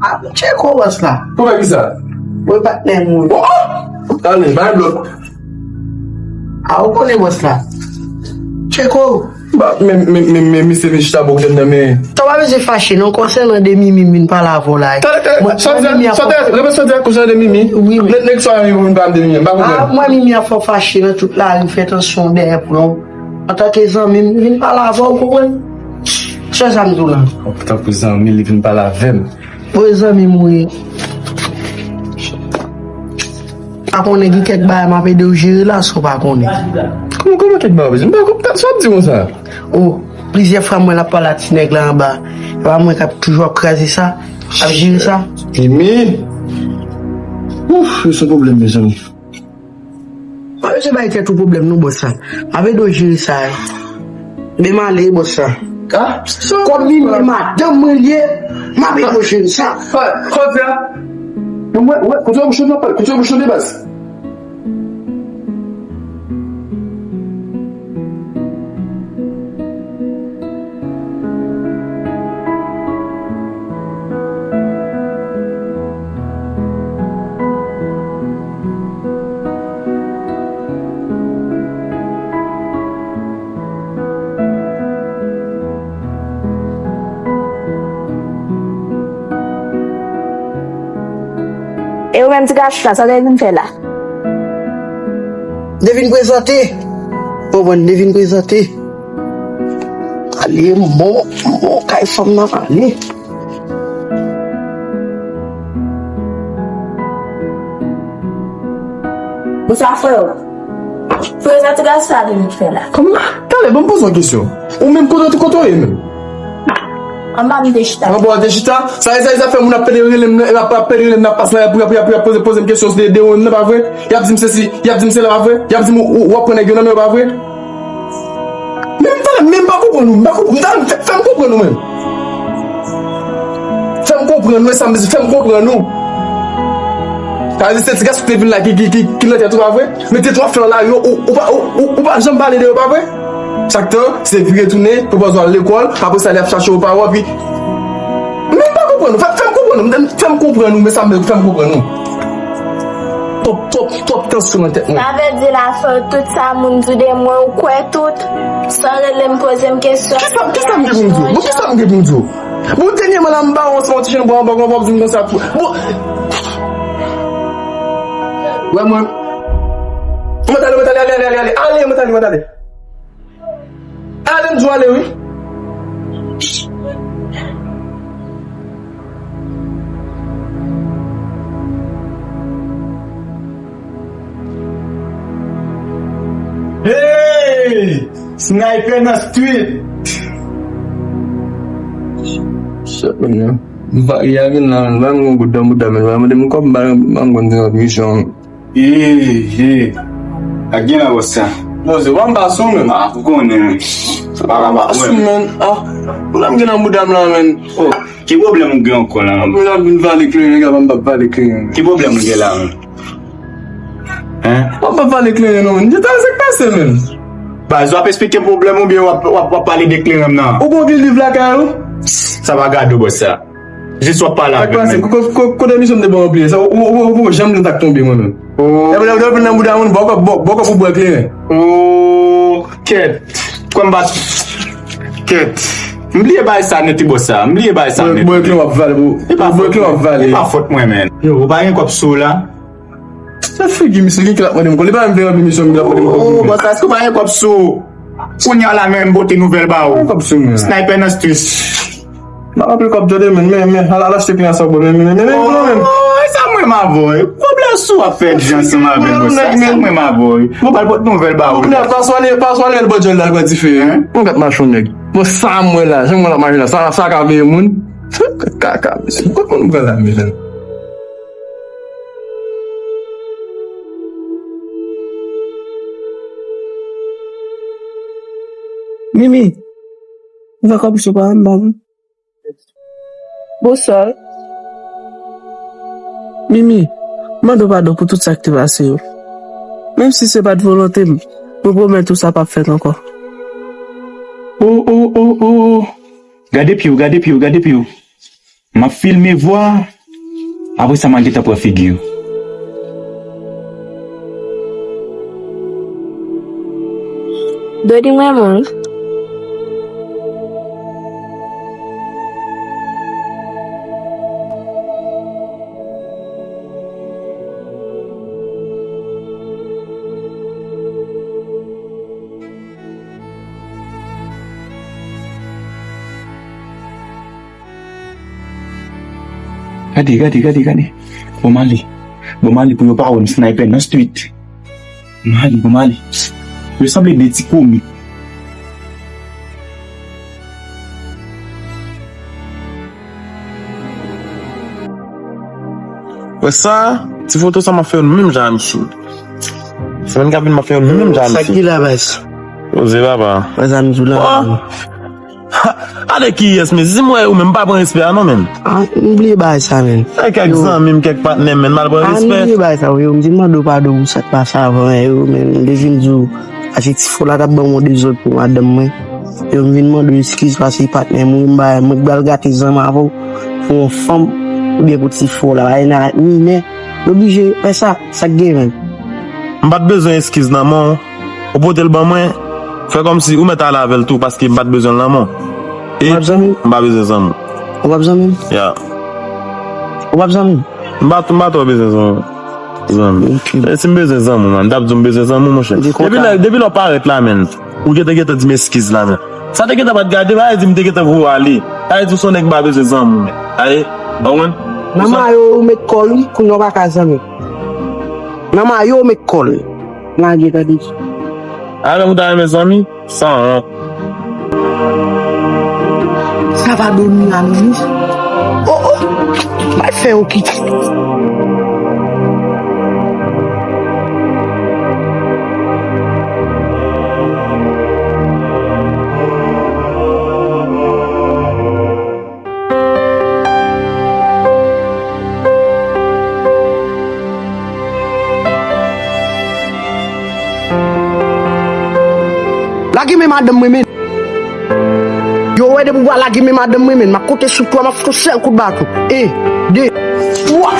A, tcheko bòs la. Pou fè kisa? Mwen patnè m wi. Oh, oh! Tande, bay blòk. A, ou konnen bòs la. Tcheko. Ba, men, men, men, men, misye vin chita bò kote m nan, men. Sa w pa bezwen fache non, konsènan de Mimi m vin pale avè w la. Tande, tande, sa w di a, sa w di a, repete sa w di a, konsènan de Mimi. Wi, wi. Nèg, nèg sa yo vin pale de Mimi, m pa konprann. A, mwen Mimi ap fè w fache nan tout lari, fè tansyon dèyè pran w. Antanke zanmi m, vin pale avè w, ou konprann? Se sa m di w la. Antanke zanmi, li vin pale avè m. Wi, zanmi m, wi. Pa konnen gen kèk bagay m ap ede w jere la, si w pa konnen. Kòman, kòman kèk bagay w ap ede? M pa konprann sa w ap di konsa. O, plizyè fwa m wè l ap pale a ti nèg la anba. E pa mwen k ap toujou ap kraze sa, ap jere sa. Mimi! Ouf, yo se pwoblèm, mezanmi. Pa bezwen bay tèt ou pwoblèm non, bòs la. M ap ede w jere sa. Men m ale, bòs la. A? Kòm li menm madanm mwen li ye, m ap ede w jere sa. Sa w di a? Mwen, mwen, kote w bouch ou nan pale? Kote w bouch ou de baz? E ou menm ti gason sa, sa w te vin fè la? M te vin prezante. Ou konprann, m te vin prezante. Ale, m bon, m bon kay fanm nan, ale. Bonswa, frè. Prezante gason sa te vin fè la. Kòman? Talè, ban m poze w kesyon. Ou menm kote, kote w ye menm? Anba m te chita. Anba w te chita? Sa e, sa e zafè moun ap pede rele m nan, ap, ap pede rele m nan pas la, ap, ap, ap, ap poze, poze m kesyon de, de ou menm nan, pa vre? Y ap di m sesi, y ap di m sela, pa vre? Y ap di m ou, ou, ou ap pran nèg yo nan men yo, pa vre? Men m talè, men m pa konprann ou, m pa konprann, m talè, fè, fè m konprann ou menm. Fè m konprann ou, e sa m bezwen, fè m konprann ou. Sa vle di se ti gason ki te vin la ki, ki, ki, ki nan tèt ou, pa vre? Men tèt ou ap fè nan lari, ou, ou pa, ou, ou, ou pa janm pale de yo, pa vre? Chak tan, se vire tounen, pou pòz ou al lekòl, apre sa, li ap chache ou pa wè, pi. Men m pa konprann ou, fè, fè m konprann ou, fè m konprann ou, men sa m bezwen, fè m konprann ou. Twòp, twòp, twòp tansyon nan tèt mwen. Sa vle di la fè tout sa moun di de mwen, ou kwè tout, san rele m, poze m kesyon. Kisa, kisa m gen pou m di w? Bon, kisa m gen pou m di w? Bon, dènyèman la, m ba w ansanm ti jen bwa anba, w ap di m konsa pou. Bon. Wè mwen. Mwen t ale, mwen t ale, ale, ale, ale, ale. Ale, mwen t ale, mwen t ale. Ale, m di w ale, wi. Hey! Sniper nan street! Shit, man, yo. M pa, y a vin la, men, m pa gen goud nan bouda, men, pa mande m kòb, m pa, m pa konn se yon misyon. Ee, ee. A gen la, bòs sa. Bòs, se pa m pa sou, men. A, ou konnen, men. Se pa m pa sou, men. A, m pa gen nan bouda m la, men. Oh, ki pwoblèm ou gen ankò la, men? Mwen ap vin vale kleren, nèg la pa m p ap vale kleren. Ki pwoblèm ou gen la, men? Hein? W ap pale kleren non, menn. Jeta, sa k pase, menn? Baz, w ap esplike m pwoblèm oubyen w ap, w ap, w ap pale de kleren m nan? Ou gon pil liv lakay ou? Sa pa gade w, bòs sa. Jis w ap pale avè m, menn. Ko-, ko-, kote misye m te ba w anpil? Sa, ou, ou, ou, ou janm nan t ap tonbe, mwen menm. Oh. Epi lè w vin nan bouda moun, bòkò, bò-, bòkò pou bwè kleren. Oh, kèt. Kwè m pa t-, kèt. M bliye bagay sa nèt, wi, bòs sa. M bliye bagay sa nèt. Bwè kleren w ap vale, bro. Bwè kleren w ap vale. E pa fòt mwen, menn. Yo, ou pa gen kòb sou ou la? Se figi misye, gen ki l ap mande m kòb. Li pa menm vin ranpli misyon m, li ap mande m kòb. Oh, bòs sa, èske w pa gen kòb sou ou? Kounye a la menm, m pote nouvèl ba ou. Gen kòb sou mwen. Sniper nan street. M ap ranpli kòb tande, menn, men, men, al, al achte kleren sa w ba m, men, men, men, men, men. Oh, e sa mwen m avè w. Pwoblèm sou w ap fè di ansanm avè m, bòs sa. E sa mwen m avè w. Mwen pral pote nouvèl ba ou. Kounye a, pas w ale, pas w ale, al bò djòl la, al pran dife, hein? Mwen gad machon nèg. Bon, sa m wè la, jan mwen la mache la, sa, sa ka veye moun. Kaka, mesye. Kot moun pran la, mesye? Mimi, ou fè kòb sou pa anba, wi. Bonswa. Mimi, m mande w padon pou tout sa k te pase yo. Menm si se pa t volonte m, mwen pwomèt ou sa p ap fèt ankò. Oh, oh, oh, oh. Gade pye w, gade pye w, gade pye w. M ap filme vwa, apre sa m a gentan pran figi w. Dodi m renmen w, wi. Gade, gade, gade, gade. Bon, m ale. Bon, m ale pou yo pa wè m, sniper nan street. M ale, bon, m ale. Yo sanble de ti komik. Wè sa, ti foto sa m ap fè yo menm jan a misye. Semèn k ap vin m ap fè yo menm jan a misye. Sa ki la, baz? Poze, papa. Wè sa m di w la. Oh! Ha! Ale kiyès, men si m wè ou menm, m pa pran respè a non, menn. Ah, m bliye bagay sa, menn. E kèk zanmi m, kèk patnè m, menn, m al pran respè. Ah, m bliye bagay sa, wi. M di m mande w padon pou sa k pase avan, yo, menn. M te vin di w, paske ti fo la t ap ban m yon dezòd pou madanm mwen. Yo, m vin mande w eskiz, paske patnè m, wi, m ba, mwen k pral gate zanmi avè w pou yon fanm, oubyen pou ti fo la, bagay nan minè. L oblije fè sa, sa k gen, menn. M pa t bezwen eskiz nan men w. Ou pote l ban mwen, fè kòmsi ou mèt ale avè l tou, paske m pa t bezwen l nan men w. E m pa bezwen zanmi w. Ou p ap zanmi m? Ya. Ou p ap zanmi m? M pa, m pa twò bezwen zanmi w. Zanmi. Ok. E si m bezwen zanmi w, man, m t ap di w m bezwen zanmi w, monchè. Depi lè, depi lè w parèt la, menn, ou gentan, gentan di m eskiz la, menn. Sa te gentan pa t gade, pa vle di m te gentan voye w ale. Sa vle di w se yon nèg m pa bezwen zanmi w, menn. Aye, w konprann? Nan mayo ou met kò l, wi, kounye a w pa ka zanmi. Nan mayo ou met kò l. Lage, tande. Avè m ou ta renmen zanmi? Sanwont. Sa pa doni a, non, wi. Oh, oh. M al fè yon kite. Lage men madanm mwen, men. Yo wè depi w pa lage men madanm mwen, men. M ap konte sou twa, m ap fout yon sèl kout baton. En, de, twa.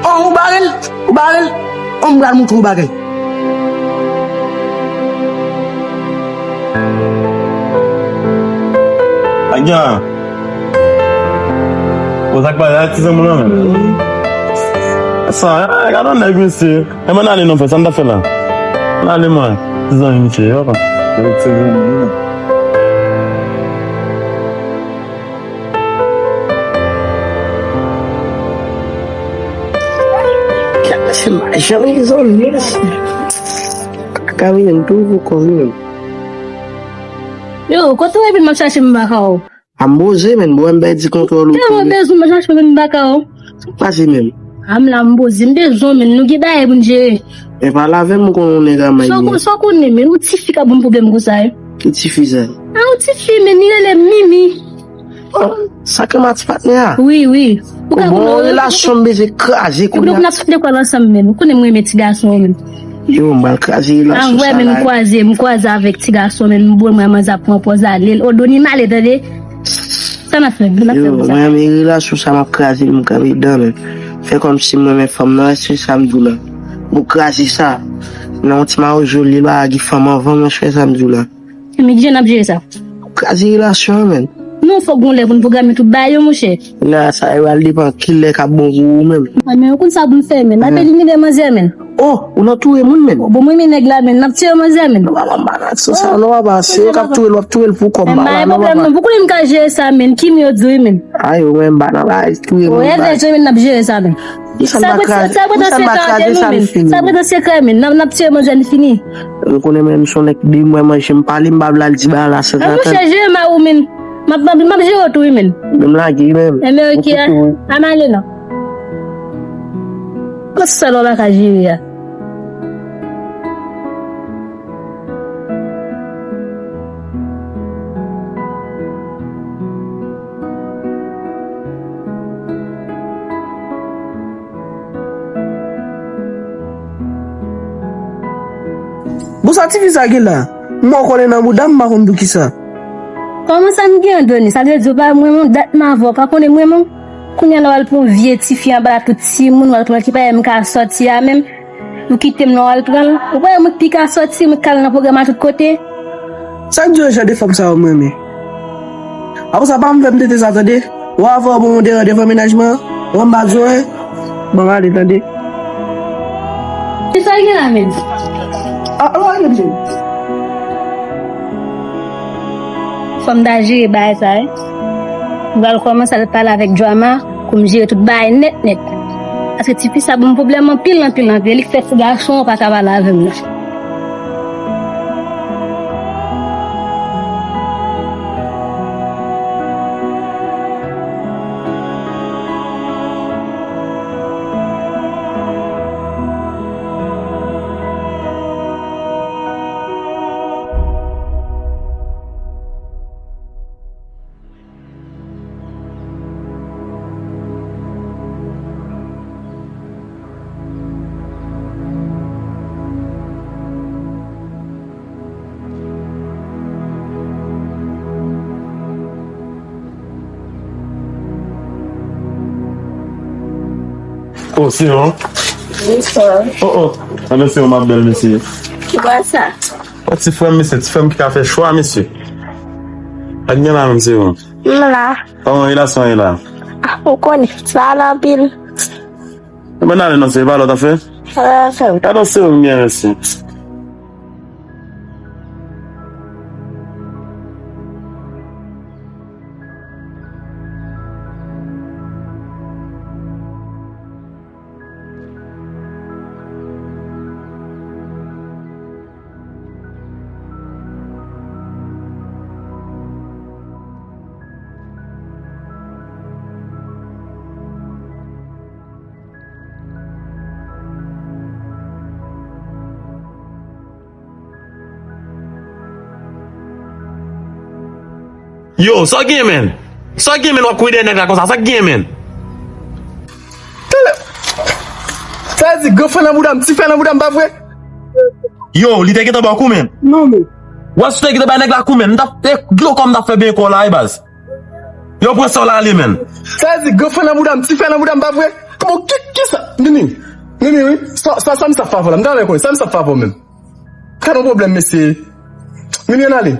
Oh, ou bare l? Ou bare l? Oh, m pral montre w bagay. Agyan. Bon, sa k pase a ti zanmi w lan menm? Sa, eh, gade yon nèg, mesye. Enben, n ale non, frè, sa n t ap fè la? N ale, mwen. Ti zanmi, mesye, yo, papa. Ti zanmi, wi. Kaka, men, m toujou konn, wi. Yo, kote w epi m ap chache m baka w? A m poze, men, bwè m pèdi kontwòl ou. Tèlman bezwen m chache men baka w. Sa k pase menm? A m la, m poze, m bezwen w, men nou gen bagay pou n jere. Men pale avè m, ou konnen yon nèg a may. Sa w konnen, men yon tifi k ap ban m pwoblèm konsa, wi. Ki tifi sa? A, yon tifi, men li rele Mimi. Oh, sa k anba ti patnè a? Wi, wi. Ou ka konnen yon relasyon m bezwen kraze kounye a. Epi nou ap sot lekòl ansanm menm. Ou konnen m renmen ti gason, men. Yo, m pral kraze relasyon sa la. A, vre, men m kwaze, m kwaze avèk ti gason, men m bwè mwen manzè ap pran pòz ale. O, Doni m ale, tande. Sa n ap fè? N ap fè konsa. Yo, mwen, men relasyon sa m ap kraze l, m kraze dan, men. Fè kòmsi m renmen fanm nan, se sa m di w la. M kraze sa. Nan yon ti mawozo li la, gen fanm anvan mwen, fè sa m di w la. Men kijan n ap jere sa? Kraze relasyon an, men. Non, fòk gon lè pou n pwograme tout bagay yo, monchè. Nan sa, yo al depann kilè k ap bon pou ou menm. A, men ou konn sa pou m fè, men. N ap elimine manzè, men. Oh, ou nan touye moun, men. Bon, mwen, men nèg la, men. N ap tiye manzè, men. Non, papa, m pa nan sa, non, papa. Se yo k ap touye l, w ap touye l pou kòb, papa, non, papa. Pwoblèm, non. Pou kote m ka jere sa, men. Kim yo di w, men. Ay, yo, men, m pa nan bagay touye moun, bagay. N ap jere sa, men. Sa pretan sekrè, men. Sa pretan sekrè, men. N ap, n ap tiye manzè, n fini. M konnen mwen, m se yon nèg de mwen manje, m pale, m pa vle al di bagay la san zantan. Monchè, jere mari w, men. M ap, m ap, m ap jere w tou, wi, men. Men m lage, men. Enben, ok, a m ale, non. Kòman sa w pa ka jere a? Bon, sa tifi sa gen la? M wè w kole nan bouda m, m pa konn poukisa. Kòman sa m gen an, Doni? Sa vle di w pa renmen m, dat m avè w, pa konnen m renmen w? Kounye a la w al pran yon vye tifi anba la, tout timoun, w al pran ki pa m ka sòti a menm. Ou kite m nan w al pran l. Ou pa wè mwen pi ka sòti, mwen k al nan pwogram a tout kote. Sa k di w jan de fanm sa yo m renmen? Apre sa, pa m fè m tete sa, tande. Ou avè w bon, ou devan, devan mennaj mwen an. Ou anba zòrèy. Bon, m ale, tande. Se sa l gen la menm. A, a, a, a. Fò m ta jere bagay sa, wi. M pral kòmanse al pale avèk Drama pou m jere tout bagay nèt, nèt. Paske tifi sa ban m pwoblèm anpil, anpil, anpil. Li k fè ti gason an pa ka pale avè m nan. Oh, se ou? Bonswa. Oh, oh. Anben, se ou, ma belle, mesye. Ki bò sa? Oh, ti frè m, mesye, ti frè m ki ka fè chwa, mesye. Ak gen la menm, se ou? M la. Kòman relasyon an ye la? Ah, ou konnen, sa ale anpil. Mwen ale non, se pa lòt afè. Sa va fè. Gade se ou byen, mesye. Yo, sa w gen, menn? Sa w gen, menn, w ap kouri dèyè nèg la konsa? Sa k gen, menn? Sa vle di, gran frè nan bouda m, ti frè nan bouda m, pa vre? Yo, li te gentan ba w kou, menn? Non, men. Wè, si w te gentan bay nèg la kou, menn, m t ap, e dlo kò m t ap fè benyen kò w la, wi, baz. Yo, pran sa w la ale, menn. Sa vle di, gran frè nan bouda m, ti frè nan bouda m, pa vre? Bon, ki, ki sa? Mimi, Mimi, wi. Sa, sa, sa m sa favò la, m ta renmen konnen, sa m sa favò menm. Ka nan pwoblèm, mesye. Mimi, ann ale.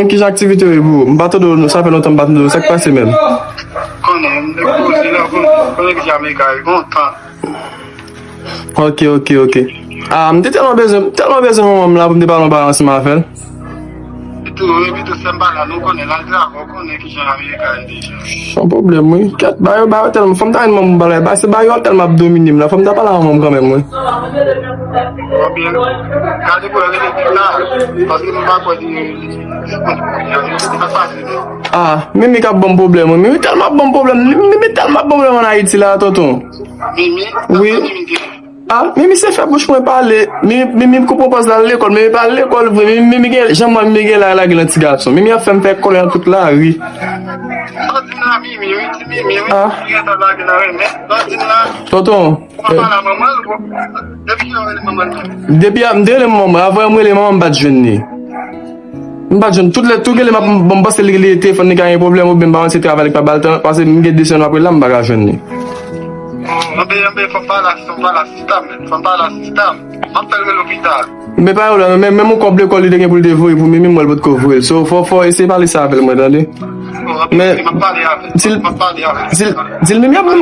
Kijan aktivite yo ye pou ou? M pa tande w, sa fè lontan m pa tande w. Sa k pase menm? Konnen, m te poze la, konnen, konnen ki Jamaica ye, gon tan. Ok, ok, ok. Ah, m te tèlman bezwen, tèlman bezwen manman m la pou m te pale yon bagay ansanm avè l. Pito, wi, pito, sè m pa la, nou konnen, l al travay, ou konnen kijan Jamaica ye deja. San pwoblèm, wi. Kèt, ba yo, ba yo tèlman, fò m ta jwenn manman m pale, ba, se ba yo tèlman ap domine m la, fò m ta pale a manman m kanmenm, wi. Ebyen, gade pou yo rele pita, paske m pa kwè li, li, li, sa pase, non. Ah, Mimi k ap ban m pwoblèm, wi. Mimi tèlman ap ban m pwoblèm, Mimi tèlman ap ban m pwoblèm ann Ayiti la, tonton. Mimi? Wi. Sa Mimi gen? Ah, Mimi se fè bouch mwen pale. Mimi, Mimi konprann pòz la lekòl, Mimi pa lekòl vre. Mimi, Mimi gen, jan mwen Mimi gen la, lage nan ti gason. Mimi ap fè m fè kòlè nan tout lari. Sa w di m la, Mimi, wi, di Mimi, wi. Ah. Mimi gentan lage nan renmen. Sa w di m la. Tonton. Ou pa pale a manman l, bon. Depi kilè w rele manman l menm? Depi a, m te rele manman mwen. Avan m rele manman m, m pa t jwenn li. M pa t jwenn. Tout lè, tout genlè m ap, bon, m panse li, li telefòn li ka gen pwoblèm oubyen m pa konn se travay li k pa ba l tan, paske m gen de semèn m ap rele la, m pa ka jwenn li. Anben, anben, fò m pale a, fò m pale a sista m, fò m pale a sista m. M ap fè l rele w pita. Men pa yon pwoblèm, men, menm yon kòb lekòl li te gen pou l te voye pou Mimi, m wè l potko voye l. So, fò, fò eseye pale sa avè l, mwen, tande. Men, di l, di l, di l Mimi ap ban m,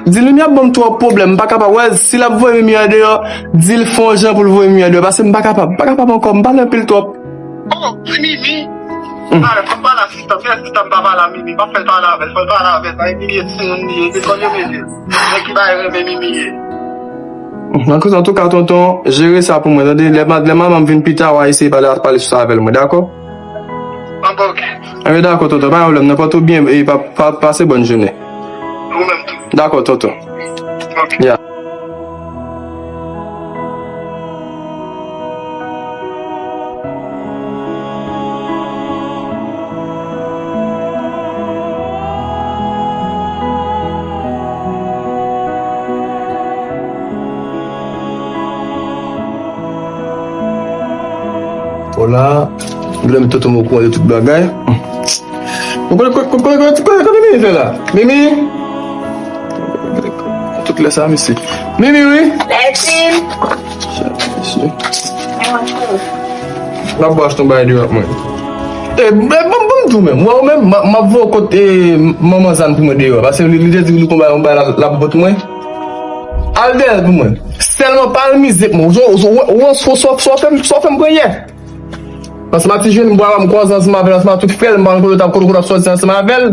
di l Mimi ap ban m twòp pwoblèm, m pa kapab. Wè, si l ap voye Mimi andeyò, di l fè yon jan pou l voye Mimi andeyò, paske m pa kapab, m pa kapab ankò, m pale anpil twòp. Oh, Mimi. Pale, fò m pale a sista, fè sista m pa pale a Mimi, m ap fè l pale avè l, fò l pale avè l, pa imilye timoun li ye, se kòl yo mete l. Nèg ki bay renmen Mimi ye. Nan koze, antouka, tonton, jere sa pou mwen, tande, lè ma-, lè manman m vin pita, w a eseye pale, pale sou sa avè l, mwen, dakò? Anben, ok. Anben, dakò, tonton, pa gen pwoblèm, nan pòte w byen, e pa, pa, pase bòn jounen. Ou menm tou. Dakò, tonton. Ok. Ya. Hola, m vle met tonton m okouran de tout bagay. Mwen konnen, konnen, konnen, konnen, konnen, konnen Mimi fè la. Mimi! Tout lè sa, mesye. Mimi, wi! Lètin! Mesye. N ap bò achte yon bagay deyò ak mwen. E, men, bon, bon, m di w menm. Mwen, ou menm, m a, m ap voye w kot, e, manman Zan pou mwen deyò. Paske li, li te di li konn bay yon bagay la, l ap pot mwen. Al dèyè l pou mwen. Sèlman pa al mize pou mwen. Ou, ou, ou, ou, ou, ou, ou, ou fè m, ou fè m pran yè. Ansanm ak ti jeni m bwè a, m kwaze ansanm avè l, ansanm ak tout frè l, m pa konn kote l t ap, kote, kote l ap sòti ansanm avè l.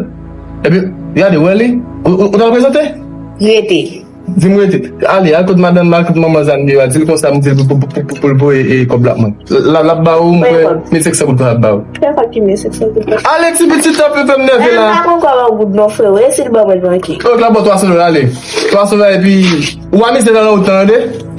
Epi, gade, wè li. Ou, ou, ou t al prezante? Rete. Di m rete. Ale, al kot madanm, al kot manman Zan deyò a, di l konsa, m di l pou, pou, pou, pou, pou l voye, e, kòb la mwen. L, l ap ba ou, m kwè, mil senk san goud konsa l ap ba ou. Fè fak ki mil senk san goud. Ale, ti pitit, tanpri, fè m nève la. M pa konn kwa ba w goud non, frè, resi l ban mwen tranki. Ok, l ap ba w twa san dola, ale. Twa san dola, epi, ou pa mize nan wout lan, tande?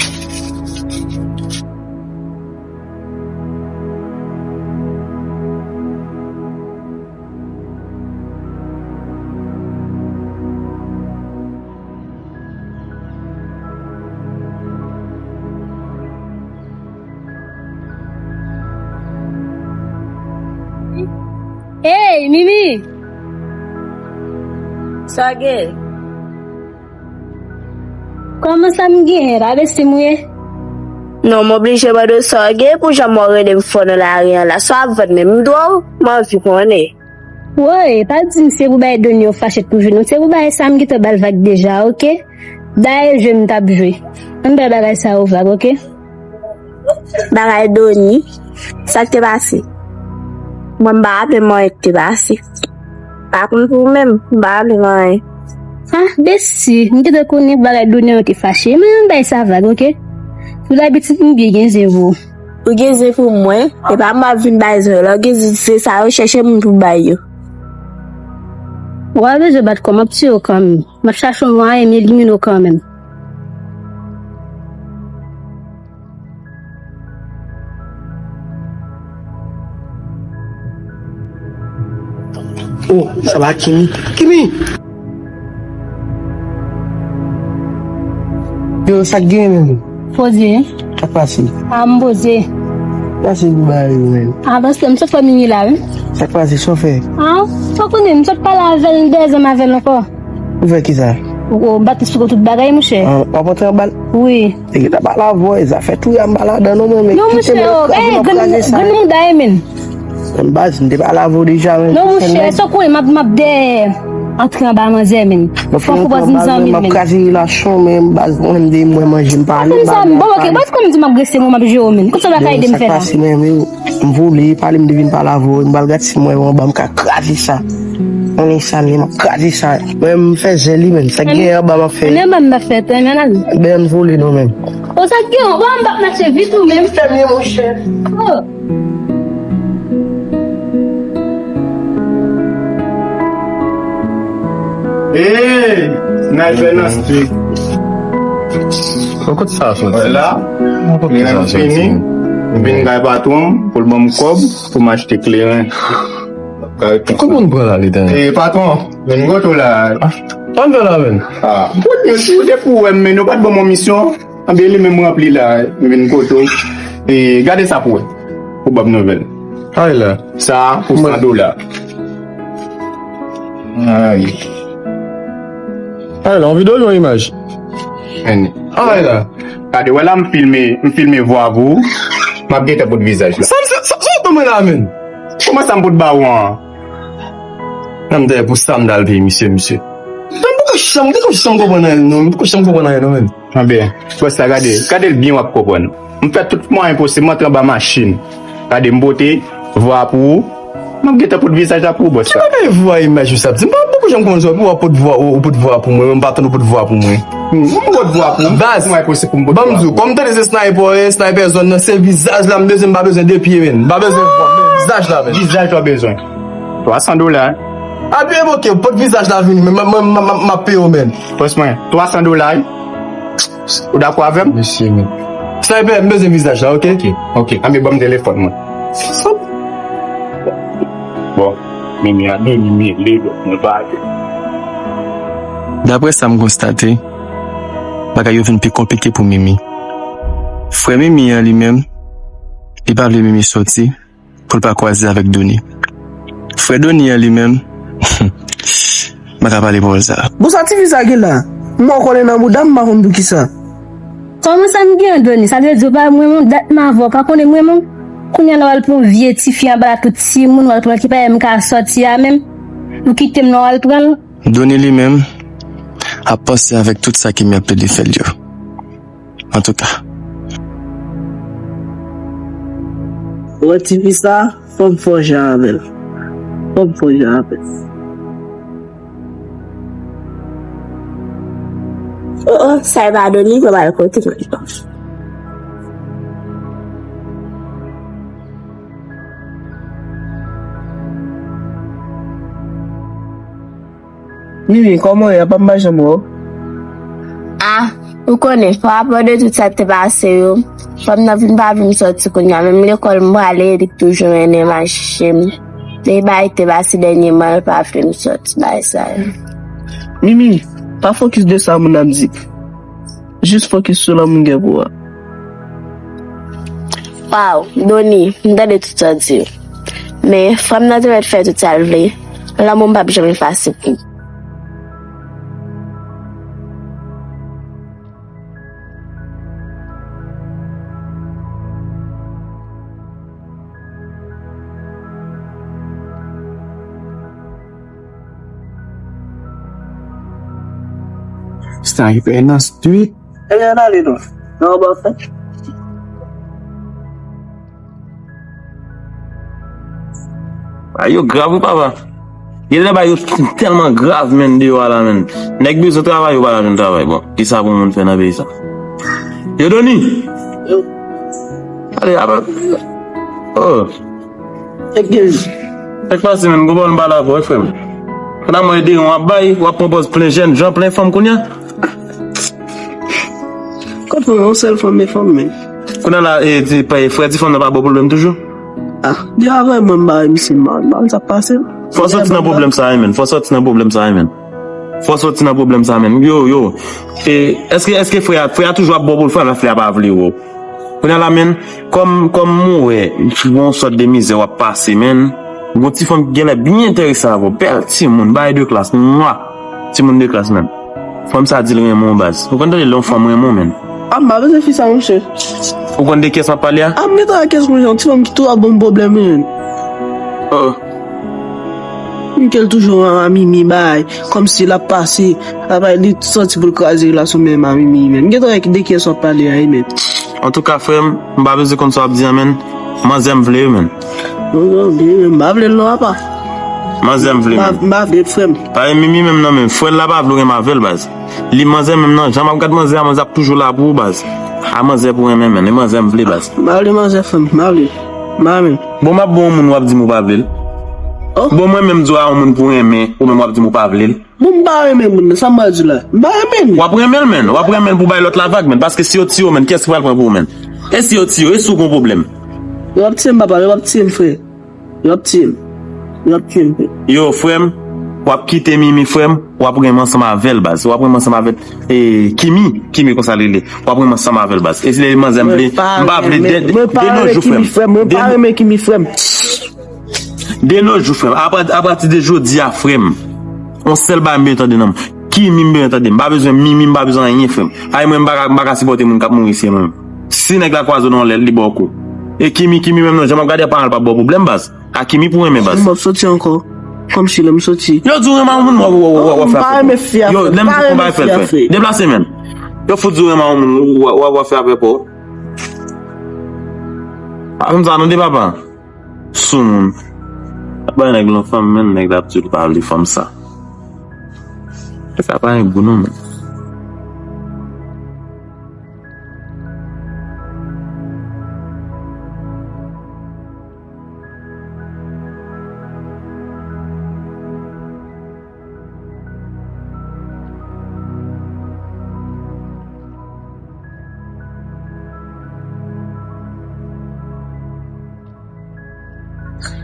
Hey, Mimi! Sa gen? Kòman sa m genyen? Pa besti m ou ye? Non, m oblije mande w sa w gen pou jan m wè w rele m fò nan lari an la. Sa w ap vann menm? M dwe w? M anvi konnen. Woy, pa di m se pou bay Doni yo fache t pou jwenn ou. Se pou bagay sa m gentan ba l vag deja, oke? Dayè jwe m t ap jwe. Ann bay bagay sa yo vag, oke? Bagay Doni, sa k te pase? Mwen, m pa raple m anyen k te pase. Pa konn pou ou menm, m pa raple m anyen. Ah, besti, m gentan konnen pou bagay Doni an ou te fache. Men ann bay sa vag, oke? Pou labitit m byen gen zen pou ou. Ou gen zen pou mwen, e pa m w ap vin bay zen yo. Lè w gen zen sa yo, chèche moun pou bay yo. Ou pa bezwen bat kò, m ap tiye w kanmenm. M ap chache yon mwayen m elimine w kanmenm. Oh, sa pa Kimi. Kimi! Yo, sa k genyen menm? Poze. Sa k pase? A, m poze. Pase pou bagay yo menm. A, paske m sot fè Mimi la, wi. Sa k pase? Sa w fè? A, sa w konnen, m sot pale avè l, m dèyè zanm avè l ankò. Ou fè kisa? Ou, ou bat li sou tout bagay, monchè. A, w ap antre anba l? Wi. E ki ta pale avè w, e zafè touye a m pa ladan non, mwen, men kite m nan kraze sa. Non, monchè, oh, eh, grann, grann mouda, eh, men. Baz, m te pale avè w deja, men. Non, monchè, sa w kwè, m ap, m ap dèyè antre anba manzè, men. Fòk ou pa di m zanmi m, men. M ap kraze relasyon, men baz, mwen, m de mwen manje, m pa ale, m pa ale. Bon, ok, baz, kòm di m ap rese, mwen, m ap jere w, men. Kote sa w ta ka ede m fè la? Men, sa k pase, men, men, m vole, pale m de vin pale avè w, m pral gad si mwen, anba, m ka kraze sa. Konnen sa, men, m ap kraze sa. Mwen, m fè zen li, men. Sa k gen anba, m ap fè. Men anba, m ap fè, men, men, men. Ben, m vole, non, men. O, sa k gen anba, m ap mache vit ou, men. Fè m ye, monchè. Oh. Hey, sniper nan street. Bon, kote sa soti? Wè la, mwen fini. M vin kay patwon m pou l ban m kòb pou m achte kleren. Kòman w pran la, letan? Eh, patwon, vin kote w la. Sa m fè la, men? Ah, bon, yo, si w te pou wè m, men nou pa t ban m yon misyon. Anben, li menm ranpli la, m vin kote w. E gade sa pou wè. Pou ban m nouvèl. Ay la. Sa pou san dola. Ay. Ay la, yon videyo, yon imaj? Ay la. Gade, wè la, m filme, m filme vwa pou ou. M ap gentan pot vizaj la. Sa, sa, sa, sa w ban mwen la, men? Kòman sa m pot ba ou an? Nan m dèyè pou sa m dal peye misye, misye. Mwen poko janm, mwen poko janm konprann anyen, non. Mwen poko janm konprann anyen, non, men. Anben, bòs la, gade, gade l byen, w ap konprann. M fè tout mwayen posib, m antre anba machin. Gade, m pote vwa pou ou. M ap gentan pot vizaj la pou ou, bòs la. Ki bagay vwa imaj ou sa ap di? M pa poko janm konn sa, pou w ap pot vwa, ou, ou pot vwa pou mwen, mwen m pa tann ou pot vwa pou mwen. Hmm, m pot vwa pou ou. Baz, mwayen posib pou m pot vwa pou ou. Ban m di w, kòm m tande se sniper, e sniper zòn nan, se vizaj la m bezwen, m pa bezwen de pye, men. M pa bezwen vwa, men vizaj la, men. Vizaj la w bezwen. Twa san dola. Apre, ok, pot vizaj la vini, men m, m, m, m, m ap peye w, men. Pòs mwen, twa san dola, wi. Ou dakò avè m? Mesye, men. Sniper, m bezwen vizaj la, ok? Ok, ok. Anben, ban m telefòn mwen. Bon, Mimi a, Mimi mele, donk mwen pa ale. Daprè sa m konstate, bagay yo vin pi konplike pou Mimi. Frè Mimi an li menm, li pa vle Mimi sòti pou l pa kwaze avèk Doni. Frè Doni an li menm, m pa ka pale pawòl sa a. Bon, sa tifi sa gen la? M wè w kole nan bouda m, m pa konn poukisa. Kòman sa m gen an, Doni? Sa vle di w pa renmen m, dat m avè w pa konn renmen m? Kounye a la w al pran yon vye tifi anba la, tout timoun, w al pran ki pa m ka sòti a menm. Ou kite m la w al pran l. Doni li menm ap panse avèk tout sa Kimi ap plede fè l yo. Antouka. Wè tifi sa, fò m fè yon jan avè l. Fò m fè yon jan avè l. Oh, oh, sa e pa Doni, mwen pa kote mwen. Mimi, kòman w ye? Apa m pa janm wè w? Ah, ou konnen, pa rapò de tout sa k te pase yo, fanm nan vin pa vle m sòti kounye a. Menm lekòl m prale, li k toujou mennen m al chèche m. Li bay te pase dènyèman, li pa vle m sòti, bay sa yo. Mimi, pa fokis de sa moun ap di. Jis fokis sou lanmou m gen pou ou a. Waw, Doni, m tande tout sa w di yo. Men, fanm nan te mèt fè tout sa l vle. Lanmou m p ap janm efase pou m. Sniper nan street. Ebyen, ann ale non. Nan anba fè. Bagay yo grav wi, papa. Gen de bagay yo tèlman grav, menn, deyò a la, menn. Nèg bezwen travay, yo pa ka jwenn travay. Bon, kisa pou moun fè nan peyi sa? Yo, Doni! Yo. Ale, apa. Oh. Sa k pase, menn? Gwo pawòl m pale avè w, wi, frè m. Pandan mwen ede w ap bay, w ap pran pòz plen jènjan, plen fanm kounye a. Kot fanm, yon sèl fanm, men fanm, men. Kounye a la, e, ti, pa, frè ti fanm nan pa ba w pwoblèm toujou? Ah, di avè mwen, m ba misye mal, mal sa pase. Fò sòti nan pwoblèm sa, menn. Fò sòti nan pwoblèm sa, menn. Fò sòti nan pwoblèm sa, menn. Yo, yo. E, èske, èske frè a, frè a toujou ap ba w pwoblèm, frè a pa vle wè w? Kounye a la, menn, kòm, kòm mwen wè, yon sòt de mizè w ap pase, menn. Gon ti fanm ki genlè byen enterese avè w, bèl timoun, bagay de klas, mwa, timoun de klas, menn. Fanm sa di l renmen w, baz. Ou konn tande lè yon fanm renmen w, menn? Ah, m pa bezwen fi sa, monchè. Ou konn de kiyès m ap pale a? Ah, m gentan wè kiyès, monchè, yon ti fanm ki toujou ap ban m pwoblèm, menn. Oh. Mikel toujou a Mimi bay, kòmsi l ap pase, l ap bay, li santi pou l kraze relasyon menm a Mimi menm. Gen tan de kiyès w ap pale a, menm. Antouka, frè m, m pa bezwen konn sa w ap di a, menm. Manzè m vle, menm. Manzè m vle, menm. M pa vle l non, apa. Manzè m vle, menm. M pa vle l, frè m. Pa gen Mimi menm non, menm. Frè l la pa vle w renmen avè l, baz. Li manzè menm nan, jan m ap gad manzè a, manzè ap toujou la pou ou, baz. A manzè pou renmen, menm. E manzè m vle, baz. M pa vle manzè, frè m. M pa vle. M pa renmen. Bon, m ap bon yon moun, w ap di m ou pa vle l. Oh. Bon, mwen menm di w a yon moun pou renmen, ou menm w ap di m ou pa vle l. Bon, m pa renmen moun nan, sa m pral di la. M pa renmen l. W ap renmen l, menm. W ap renmen l pou bay lòt la vag, menm. Paske si yo tiye w, menm, kiyès ki pral pran pou ou, menm? E si yo tiye w, e si w gon pwoblèm? Yo ap tiye m, papa, yo ap tiye m, frè. Yo ap tiye m. Yo ap tiye m, frè. Yo, frè m, w ap kite Mimi, frè m, w ap renmen ansanm avè l, baz. W ap renmen ansanm avè, e, Kimi, Kimi konsa l rele. W ap renmen ansanm avè l, baz. E si lè manzè m vle, m pa vle de, de no jou, frè m. Mwen pa renmen Kimi, frè m. Mwen pa renmen Kimi, frè m. De no jou, frè m. Apati, apati de jodi a, frè m. On sèl bagay m bezwen tande nan m. Kimi m bezwen tande. M pa bezwen Mimi, m pa bezwen anyen, frè m. Ay, mwen, m pa ka, m pa ka sipòte moun k ap mouri, se mwen. Si nèg la kwaze w nan lè, li ba w kou. E Kimi, Kimi menm nan, jan m ap gade a, paran l p ap ba w pwoblèm, baz. A Kimi pou renmen, baz. M ap soti ankò. Kòmsi lè m soti. Yo di w renmen yon moun, w ap, w ap, w ap, w ap fè afè pou. M pa renmen fi a, frè. Yo, lè m di w konba e fè l, frè. Deplase, menm. Yo fout di w renmen yon moun, w ap, w ap fè afè pou. Pa konn sa, non, de papa. Soumoun. Ap bay nèg lan fanm, menm nèg la ap di w li pa vle fanm sa. Sa pa gen gou non, menm.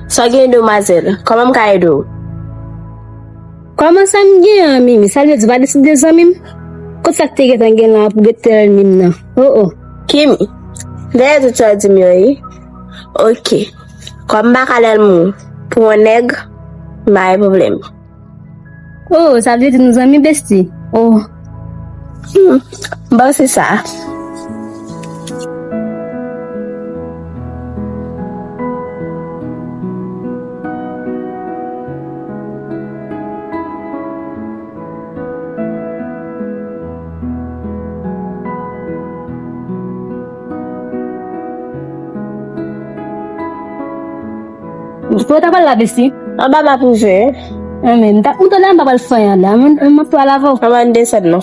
Sa w gen, demwazèl? Kòman m ka ede w? Kòman sa m gen an, Mimi? Sa vle di w pa deside zanmi m? Kot sa k te gentan gen la pou gen tèl ènmi m nan? Oh, oh. Kimi, dèyè tout sa w di m yo, wi. Oke. Kòm m pa ka lè l mou pou yon nèg, m pa gen pwoblèm. Oh, sa vle di nou zanmi, besti? Oh. Hmm, m panse sa. Kote w ta pral la, besti? Anba m ap rive. Anben, m ta, ou tande anba pral fè anyen la. M, m ap pral avè w. Anba n desann non.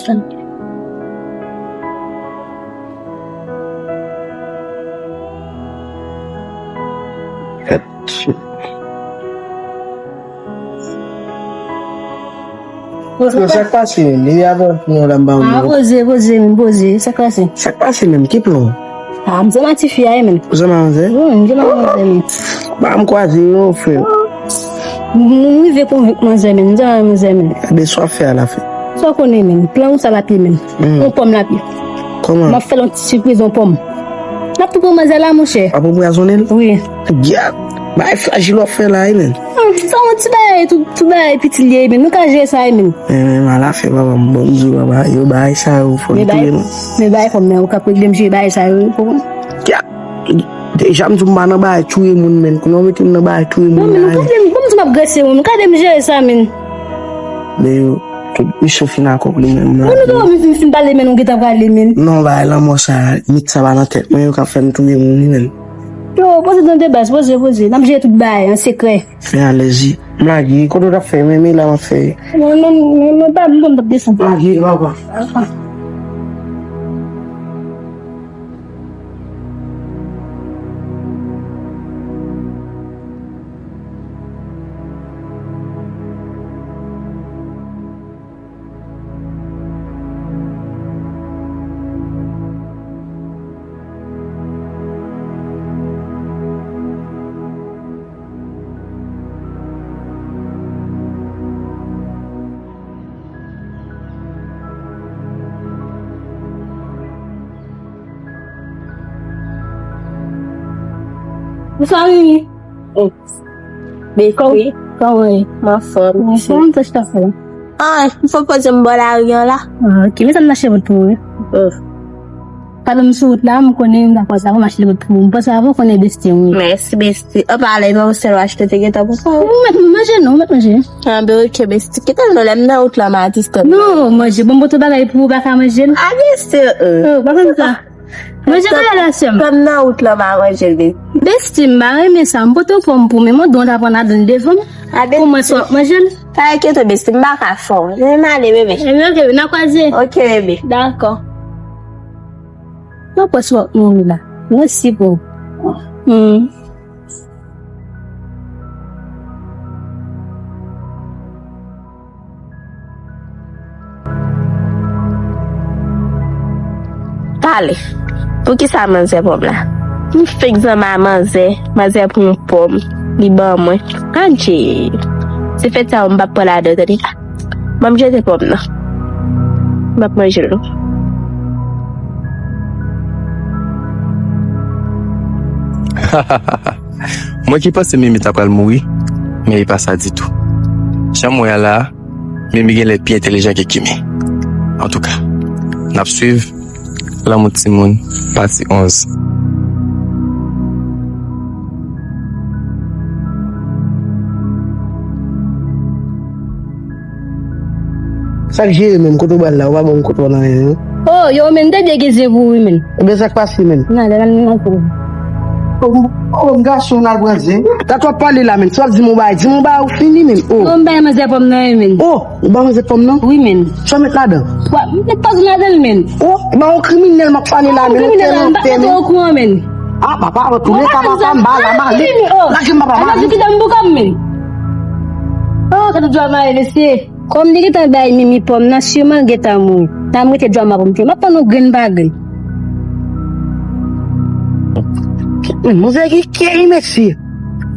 Yo, sa k pase menm? Depi avan pou yon la m pa wè w. Ah, poze, poze, menm poze. Sa k pase? Sa k pase menm? Ki plan? Ah, m zanmi a tifi a, menm. Ou zanmi a manzè? Wi, m zanmi a manzè, menm. Ba m kwaze yo, frè. M, m rive konvenk manzè, menm. M zanmi a manzè, menm. Ebyen, sa w ap fè a la, frè? Sa w konnen, menm. Plan ou sa l ap ye, menm. Hmm. Yon pòm l ap ye. Kòman? M ap fè l yon ti sipriz, yon pòm. M ap tou pran manzè la, monchè. W ap anpwazonnen l? Wi. Gad! Bagay frajil w ap fè la, wi, menm. Ah, sa yon ti bagay, tout, tout bagay piti l ye, menm. Nou ka jere sa, wi, menm. Men, men, mal afè, papa, m bon, m di w, papa, yo, bagay sa yo, fò n touye nou. Men bagay fò m nan, ou ka regle m jere bagay sa yo, wi, konprann? Gad! Deja, m di w m pa nan bagay touye moun, menm. Kounye a w mete m nan bagay touye moun la, wi. Bon, men, bon, m di w m ap grese, wi, men gade m jere sa, menm. Men yo, tout misyon fin akòpli menm. Bon, nou dòmi fin, fin pale, men nou gentan prale, menm. Non, bagay lanmò sa, mit sa pa nan tèt mwen, yo ka fè m touye moun, wi, menm. Yo, poze tande baz, poze, poze. N ap jere tout bagay an sekrè. Fè alèz, wi. M lage, kote w t ap fè, men, men la m ap fè. Non, non, non, non, pa, m konn t ap desann. M lage, papa. Bonswa, Mimi. Oh. Besti. Kòman w ye? M anfòm. M anfòm, sa w t ap fè la? Ah, m fè poze m bò lari an la. Ah, ok. Men sa m t ap chèche pou ou, wi. Oh. Pandan m sou wout la, m konnen m ta pran sa pou m achte wout pou ou. M panse avan w konnen besti m wi. Mèsi besti. An pale, pa w sèl w achte te gentan pou sa. Ou mèt manje non, ou mèt manje. Anben oke besti. Kite m non, lè m nan wout la m a distans. Non, manje. Bon, m pote bagay pou ou, ou pa ka manje l. A besti. Oh, pa konn sa. Manje bagay la sè m. Kòm nan wout la m a manje l besti. Besti, m pa renmen sa. M pote pòm pou men mwen, don ta pran ladan devan m. A besti. Pou mwen sa w ap manje l. Pa enkyete w besti, m pa ka fè w. Men m ale bebe. Ebyen oke, n a kwaze. Oke bebe. Dakò. Mwen kwè si w ap mouri la. Mèsi pou. Hmm. Pale. Poukisa manzè pòm la? M fenk zanmi a manzè, manzè pran yon pòm, li ban mwen. Adje. Se fèt sa yo m p ap pran ladan tande. Ban m jete pòm nan. M ap manje l non. Mwen ki panse Mimi ta pral mouri, men e pa sa ditou. Jan m wè a la a, Mimi genlè pi entèlijan ke Kimi. Antouka, n ap swiv Lanmou Timoun, pati onz. Sa k jere menm, kote w pral la, ou pa ban m kote w nan anyen non. Oh, yo men, m te degize pou ou wi men. Ebyen sa k pase menm? Nan, lè nan nan pou. Oh, m- oh, m gason, n al pran zen. Gad w ap pale la menm, si w ap di m yon bagay, di m yon bagay ou fini menm. Oh. Non, m bay manzè pòm nan wi men. Oh, ou ba manzè pòm nan? Wi men. Sa w met ladan? Wa, m met pòm ladan l men. Oh, e ba yon kriminèl m ap pale la men, yon tèl antè men. Ou kouran men. Ah, papa, an tou lè ka papa, m ba la m ale. Lage m papa, m ale. Kite m pou kò m men. Oh, gade djòl mare mesye. Kòm li gentan bay Mimi pòm nan, siman l gentan mouri. Nan m rete djòl ma pou m touye. M ap pran yon grenn pa grenn. Men manzè ki kè wi mesye.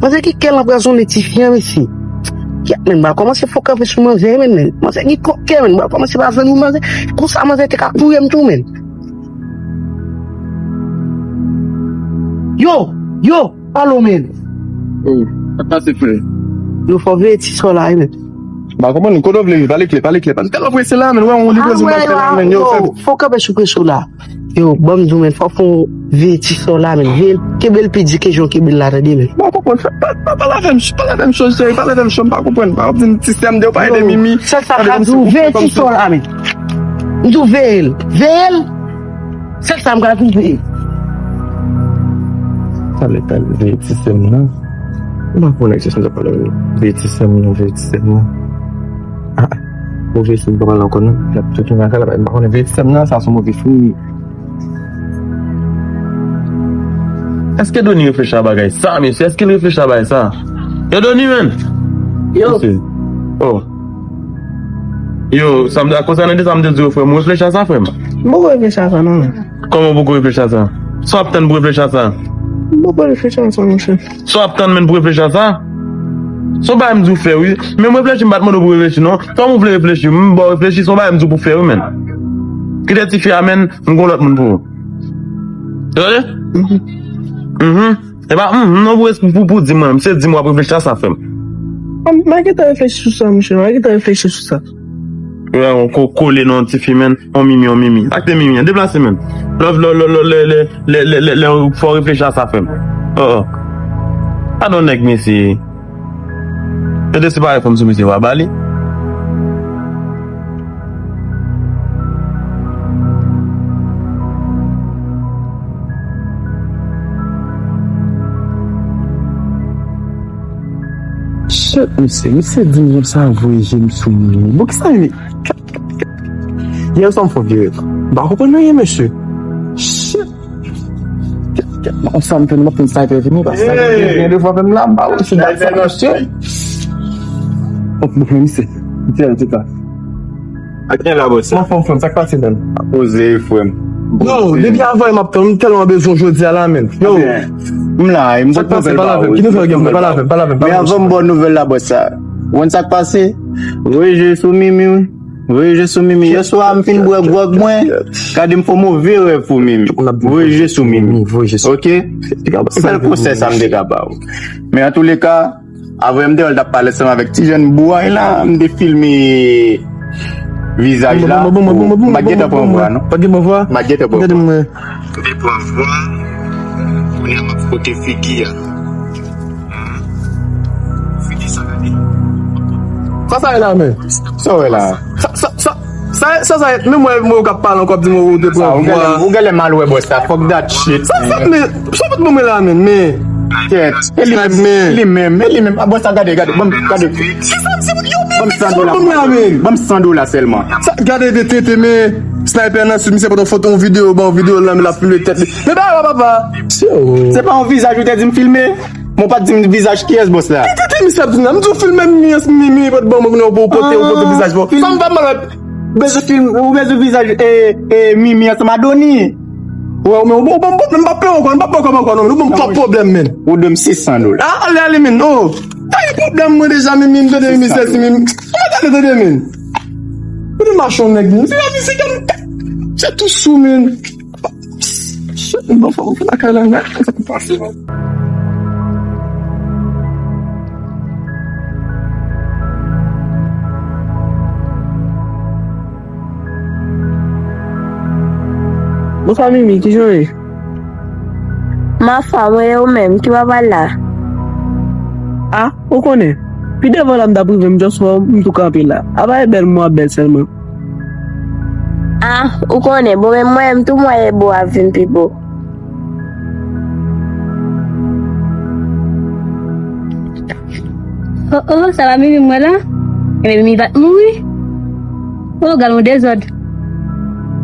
Manzè ki kè l anpwazonnen tifi an mesye. Kèt men, m pral kòmanse fè kanpe sou manzè men, men. Manzè ki kè men, m pral kòmanse pa zanmi manzè. Konsa manzè te ka touye m tou men. Yo, yo, alo men. Oh, sa k pase frè? Yo fò veye ti sò la wi men. M pa konprann, kote w vle rive? Pale klè, pale klè, pale. Tèlman prese la men, wè yon livwezon m pral fè la men, yo, fè. Fò kanpe sou prese w la. Yo, ban m di w men, fò fè yon veye ti sò la men, veye l, kenbe l pi di ke jan w kenbe l la tande men. M pa konprann, pa, pa, pale avè m, pale avè m cho, cheri, pale avè m cho, m pa konprann, pa di m ti sè m de, ou pa ede Mimi. Sèl sa m ka di w, veye ti sò la men. M di w veye l, veye l. Sèl sa m ka di w veye. Talè, talè, veye ti sè m nan. M pa konnen ki sa m t ap pale avè l. Veye ti sè m nan, veye ti sè m nan. Ah, ah. Move fim pa pale ankò non. L ap tounen nan kay la, m pa konnen veye ti sè m nan, sa se yon move fim. Èske Doni reflechi a bagay sa, mesye? Èske l reflechi a bagay sa? Yo, Doni, men! Yo! Mesye. Oh. Yo, sa m, akoz sa nan de sa m te di yo, frè m, ou reflechi a sa, frè m? M poko reflechi a sa, non, men. Kòman ou poko reflechi a sa? Sa w ap tann pou reflechi a sa? M poko reflechi a sa, monchè. Sa w ap tann, men, pou reflechi a sa? Se yon bagay m di w fè, wi. Men m reflechi, m pa t mande w pou reflechi, non. Kòman ou vle reflechi? M ba w reflechi, se yon bagay m di w pou fè, wi, men. Kite tifi a, men, m gon lòt moun pou ou. Tande? Mhm. Mhm. E pa, mhm, non, pou, pou, pou di mwen, se di m w ap reflechi a sa, frè m. M, m a gentan reflechi sou sa, monchè, m a gentan reflechi sou sa. Wè, on ko-, kole nan yon tifi, men, on Mimi, on Mimi. Sa k te Mimi an, deplase, men. Love, love, love, love, lè, lè, lè, lè, lè, fò reflechi a sa, frè m. Oh, oh. Gadon nèg, mesye. Yo te separe fanm sou mesye, w a ba li. Shit, mesye, mesye di m konsa voye je m sou moun. Bon, kisa m ye? Yè swa m fè vire la. M pa konprann anyen, mesye. Shit. Kèt, kèt, m pa konn sa m fè, m ap tann sniper vini, paske sniper vini, gen de fwa menm la, m pa wè si m pa sa, mesye. Bon, bon, men misye. Misye, misye ta. Ak gen la, bòs. Kòman fè w, frè m? Sa k pase, menm? Poze, frè m. Yo, depi avan, m ap tann, m tèlman bezwen w jodi a la, menm. Yo. M la, m gon nouvèl ba ou. Ki nouvèl gen, frè? Pale avè m, pale avè m, pale avè m. Men avan m ba w nouvèl la, bòs, sa. Ou konn sa k pase? Voye je sou Mimi, wi. Voye je sou Mimi. Yè swa, m fin bwè gwòg mwen. Gade m fè move rèv pou Mimi. Voye je sou Mimi. Voye je sou Mimi. Ok? Se sèl konsèy sa m te ka ba ou. Men antouleka, avan m te wè l t ap pale ansanm avèk ti jèn bway la, m te filme vizaj la. Bon, bon, bon, bon, bon, bon, m pa t gentan pran vwa, non. Pa t gen pran vwa? M pa t gentan pran vwa. Gade mwen. M te pran vwa. Kounye a m ap fwote figi a. Hmm. Figi sa gade. Sa sa ye la, men? Sa w wè la? Sa, sa, sa, sa, sa, sa, menm mwen, mwen k ap pale ankò, ap di mwen ou te pran vwa. Ou genlè mal wè bòs la, fuck that shit. Sa, sa, men, sa fèt mwen la, men, men. Kèt, e li menm, e li menm, e li menm. A, bòs la, gade, gade, ban m, gade. Ban m san dola, ban m san dola sèlman. Sa, gade de tete, men, sniper nan sou, misye pote yon foto, yon videyo, ban yon videyo la, men l ap filme tèt li. Men ba yo, papa. Se pa yon vizaj ou te di m filme? Mwen pa t di m vizaj kiyès bòs la. Ki tete misye ap di m la? M di w filme Mimi, Mimi pa t ban mwen pou nou pote, ou pote vizaj pou. Sa m pa mal wè. Bezwen film, ou bezwen vizaj, e, e, Mimi ansanm a Doni. Wè, ou men, ou ban m pwoblèm, m pa pè ankò, m pa pè ankò, ankò, non, ou ban m twòp pwoblèm, men. Ou dwe m sis san dola. A, ale, ale, men, oh. Pa gen pwoblèm, mwen deja, men, men, tande, men, sèsi, men. Ou gade, tande, men. Ou te mache yon nèg, men. Se la, men, se kèm. Se tou sou, men. Shit, m pa fè lakay la, men. Sa k pase, man? Bonswa, Mimi, kijan w ye? M anfòm, wi, ou menm, ki bò w pral la? A, ou konnen. Pi devan la, m t ap rive, m just wè w, m tou kanpe la. Apa e bèl m wè w ap bèl sèlman? A, ou konnen, bon, men mwen menm tou, m wè e bo ap vin pi bo. Oh, oh, sa pa Mimi m wè la? Ebyen, Mimi pa t mouri? Oh, gad yon dezòd.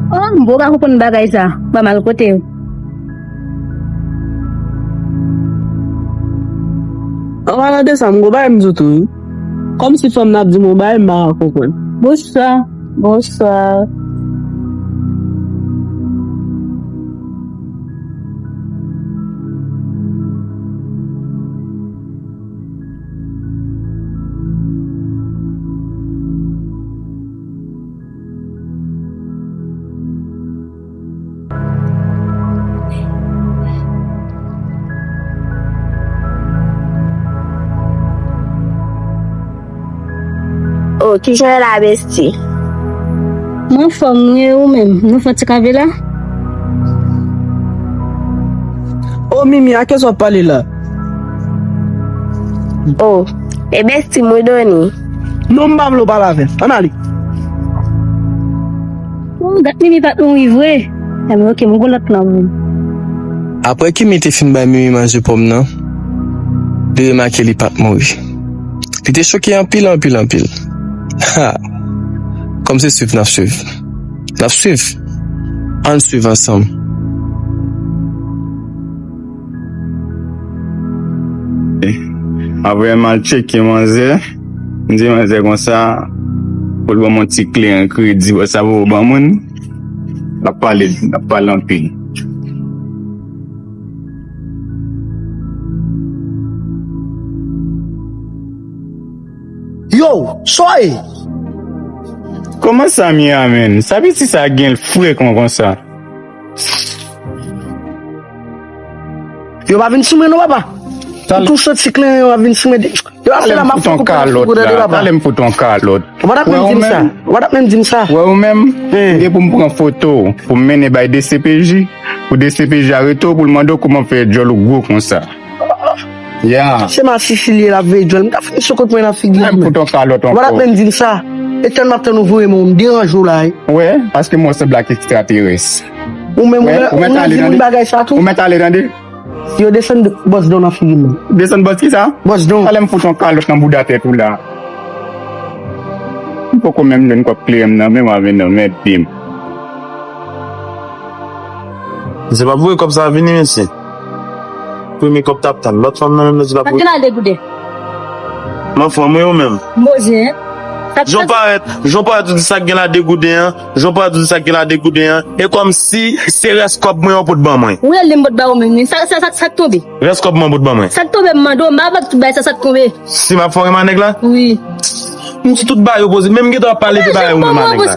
Oh, m poko ka konprann bagay sa. Ba mal kote yo. An palan de sa, m gon bagay m di w tou, wi. Kòmsi fanm nan ap di m yon bagay, m pa ka konprann. Bonswa. Bonswa. Oh, kijan w ye la, besti? M anfòm, wi, ou menm? Nou fè ti kanpe la? Oh, Mimi, a kiyès w ap pale la? Oh, e besti m wi, Doni. Non, m pa vle w pale avè m. Ann ale. Oh, gad Mimi pa t mouri vre. Ebyen, oke, m gon lòt plan pou ou. Apre Kimi te fin bay Mimi manje pòm nan, li remake li pa t mouri. Li te choke anpil, anpil, anpil. Ha! Kòm se swiv n ap swiv. N ap swiv. Ann swiv ansanm. Apre m al tcheke manzè, m di manzè konsa, pou l ban m yon ti kle an kredi, bòs sa poko ban moun. N ap pale, n ap pale anpil. Yo, soy! Kòman sa, Mia, menn? Sa piti sa gen l frekan konsa? Yo pa vin sou mwen non, papa. Ou tou soti klenyen, yo pa vin sou mwen. Yo pa fè la, m ap fè yon koupon nan figi w, tande, papa. Talè m fout yon kalòt. Ou pa t ap menm di m sa. Ou pa t ap menm di m sa. Wè ou menm, m gen pou m pran foto pou m mennen bay D C P J, pou D C P J arete w, pou l mande w kòman w fè djòl ou gwo konsa. Ya. Se masisi li ye, l ap veye djòl. M ta fin sou kout pwen nan figi l. Ou pa t ap menm di m sa. E tann m ap tann ou voye men w, m deranje w la, wi. Wè, paske mwen sanble ak ekstraterès. Ou menm, ou mèt ale, tande. Ou mèt ale, tande. Yo desann bòs don nan figi m. Desann bòs kisa? Bòs don. Talè m fout yon kalòt nan bouda tèt ou la. M poko menm jwenn kòb kleren m nan men, m a vin nan mèt di m. Se pa pou kòb sa vini, mesye. Premye kòb t ap tann. Lòt fanm nan menm, li pa pou. Sa gen la degouden. M anfòm, wi, ou menm? Boze, hein? Jan w parèt, jan w parèt, ou di sa k gen la degouden an. Jan w parèt, ou di sa k gen la degouden an. E kòmsi se rès kòb mwen an w pot ban mwen. Ou rele m pot ba ou menm, wi. Sa, sa, sa, sa k tonbe? Rès kòb mwen w pot ban mwen. Sa k tonbe, m mande w, m pa avèk tout bagay sa, sa k tonbe? Si m ap fè w renmen a nèg la? Wi. M di tout bagay yo poze. Menm m gentan ap pale de bagay ou renmen a nèg la.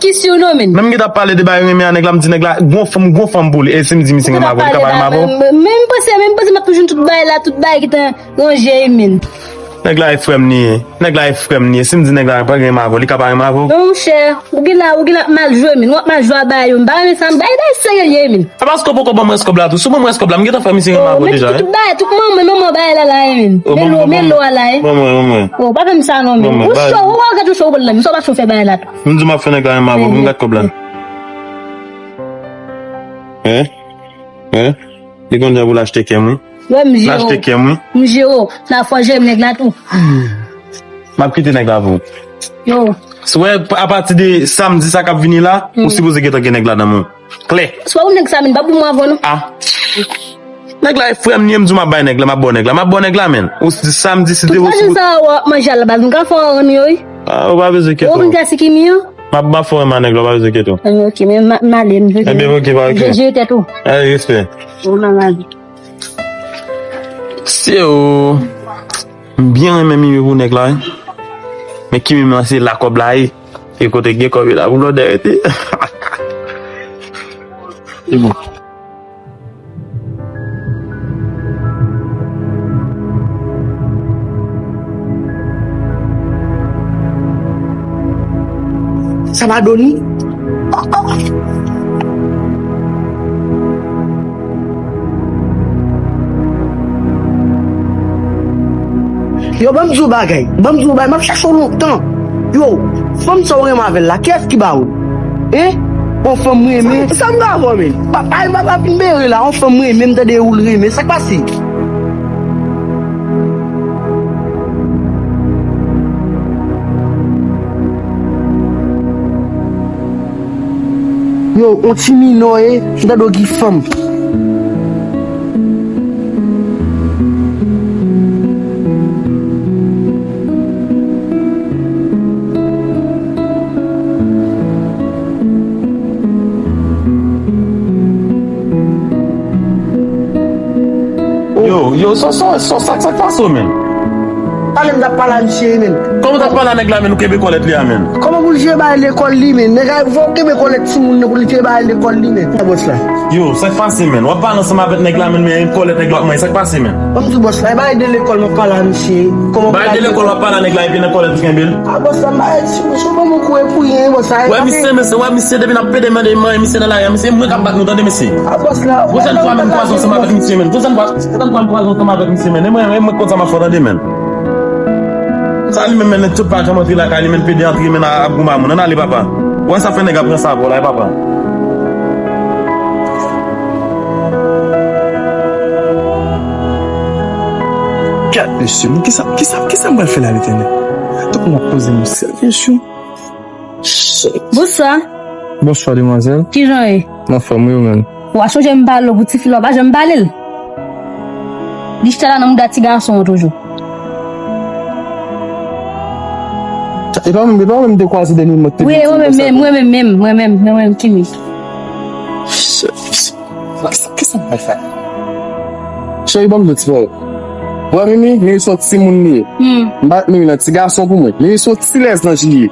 Menm m gentan ap pale de bagay renmen a nèg la, m di nèg la, gon fanm, gon fanm pou li. E si m di misye renmen avè w, li ka pa renmen avè w? Men m panse, men m panse m ap toujou tout bagay la, tout bagay ki te ranje, men. Nèg la e frè m li ye. Nèg la e frè m li ye. Si m di nèg la pa gen renmen avè w, li ka pa renmen avè w. Non, monchè, ou gen la, ou gen la mal jwe, men. W ap mal jwe a bagay yo. M pa renmen sa, m bay, bay serye l ye, men. A paske w poko ban m rès kòb la tou. Si w ban m rès kòb la, m gentan fè misye renmen avè w deja. Tout bagay, tout manman, manman bagay la la, men. Melo, melo a la. Ban mwen, ban mwen. Oh, pa fè m sa non, men. Ou cho, ou wè gad ou cho, ou bòl la, men. Sa w pa cho fè bagay la tou. M di m ap fè nèg la renmen avè w, pou m gad kòb la. Hein? Hein? Li konn jan pou l achte kè m, wi. Wè m jere w. L achte kè m, wi. M jere w. La fò jere m nèg la tou. M ap kite nèg la pou ou. Yo. Wè, apati de samdi sa k ap vini la, ou sipoze gentan gen nèg la nan men w. Klè. Swa ou nèg sa, men pa pou mwen avè w, non. Ah. Nèg la e frè m li ye, m di w m ap bay nèg la, m ap ba w nèg la, m ap ba w nèg la, men. Ou di samdi, si te ou. Tout sa w ap manje a la baz, m ka fè w rann yo, wi. Ah, ou pa bezwen enkyete w. Ou vin kase kimi an? M ap, m ap fè w renmen nèg la, w pa bezwen enkyete w. Enben, ok, men m, m ale, m jete. Enben, ok, pa ok. Je, jete tèt ou. Allez, respè. Ou nan lavi. Se ou. M byen renmen Mimi pou nèg la, wi. Men Kimi menm se la kòb la ye. E kote gen kòb la pou blòdè rete. Se bon. Sa pa Doni? Yo, ban m di w bagay. Ban m di w bagay. M ap chèche w lontan. Yo, fanm sa w renmen avè l la, kiyès ki ba ou l? Hein? On fanm m renmen. Sa, sa m ka fè w, men? Pa, pa, pa, pa vin bere la, on fanm m renmen, m tande ou l renmen. Sa k pase? Yo, on ti minò ye, m tande w gen fanm. Yo, yo, sa, sa, sa, sa, sa k pase w, men? Pale m t ap pale a misye, men. Kòman w t ap pale a nèg la, men, ou kenbe kòlèt li a, men? Kòman pou l jere bagay lekòl li, men? Nèg la, fò w kenbe kòlèt timoun nan pou l jere bagay lekòl li, men. Sa bòs la. Yo, sa k pase, men? W ap pale ansanm avèk nèg la, men, men kòlèt nèg la w ap manyen, sa k pase, men? Ban m di w bòs la, e bagay de lekòl m ap pale a misye. Kòman bagay de lekòl w ap pale a nèg la, epi nan kòlèt ou kenbe l? A bòs la, m pa sou, sou ban m kou e pou yen, bòs la. Wè misye, mesye, wè misye, depi n ap pede mande manyen misye nan lari a, misye, mwen k ap bat nou, tande, mesye. A bòs la. Pwochèn fwa, men, m kwaze ansanm avèk misye, men. Pwochèn fwa, pwochèn fwa, m kwaze ansanm avèk misye, men. E mwen, e mwen konn sa m ap fè, tande, men. Sa li menm, men, tout pa janm antre lakay li, men, pede antre, men, ap goumen a moun. Ann ale, papa. Wè sa fè nèg ap pran sa pou la, e papa. Gad, mesye, men, kisa, kisa, kisa m pral fè la, Letènèl? Tout moun ap poze m sèl kesyon. Bonswa. Bonswa, demwazèl. Kijan w ye? M anfòm, wi, ou menm? W a sonje m pale w pou tifi la, w pa janm pale l. Li chita la nan mouda ti gason an toujou. E pa mwen, e pa mwen m te kwaze dènyèman k te vin di m konsa. Wi, mwen menm, mwen menm, mwen menm, mwen menm, Kimi. Kisa, kisa m pral fè? Cheri, ban m di w ti pawòl. Ou wè Mimi, Mimi se yon timoun li ye. M pa met Mimi nan ti gason pou mwen. Mimi se yon ti lèzanj li ye.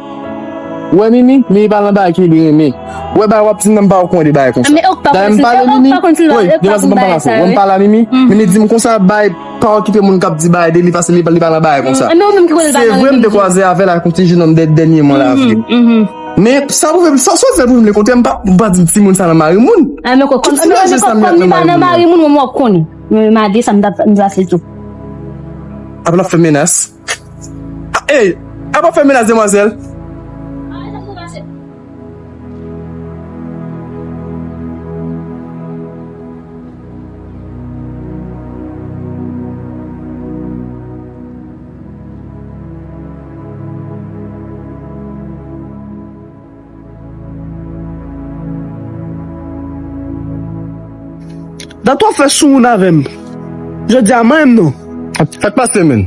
Ou wè Mimi, Mimi pa nan bagay ke li renmen. Ou wè bagay w ap di m nan, m pa konn de bagay konsa. Dayè m pale Mimi, wi, devan se ban m pale avè w. Wè m pale a Mimi, Mimi di m konsa, bay, pa okipe moun k ap di bagay de li, paske li, li pa nan bagay konsa. Se vre, m te kwaze avè l ak yon ti jenòm dè, dènyèman la vre. Men sa pou fè, sa, sa w fè pou m le kontrè, m pa, m pa di timoun sa nan mari moun. Tout ti lajè sa m met nan mari moun. Mwen, m a de sa m t ap, m t ap fè tou. Apre l ap fè menas. A, ey, ap ap fè menas, demwazèl. Dat w ap fè soumoun avè m. Jodi a, manyen m non. Sa k pase, menn?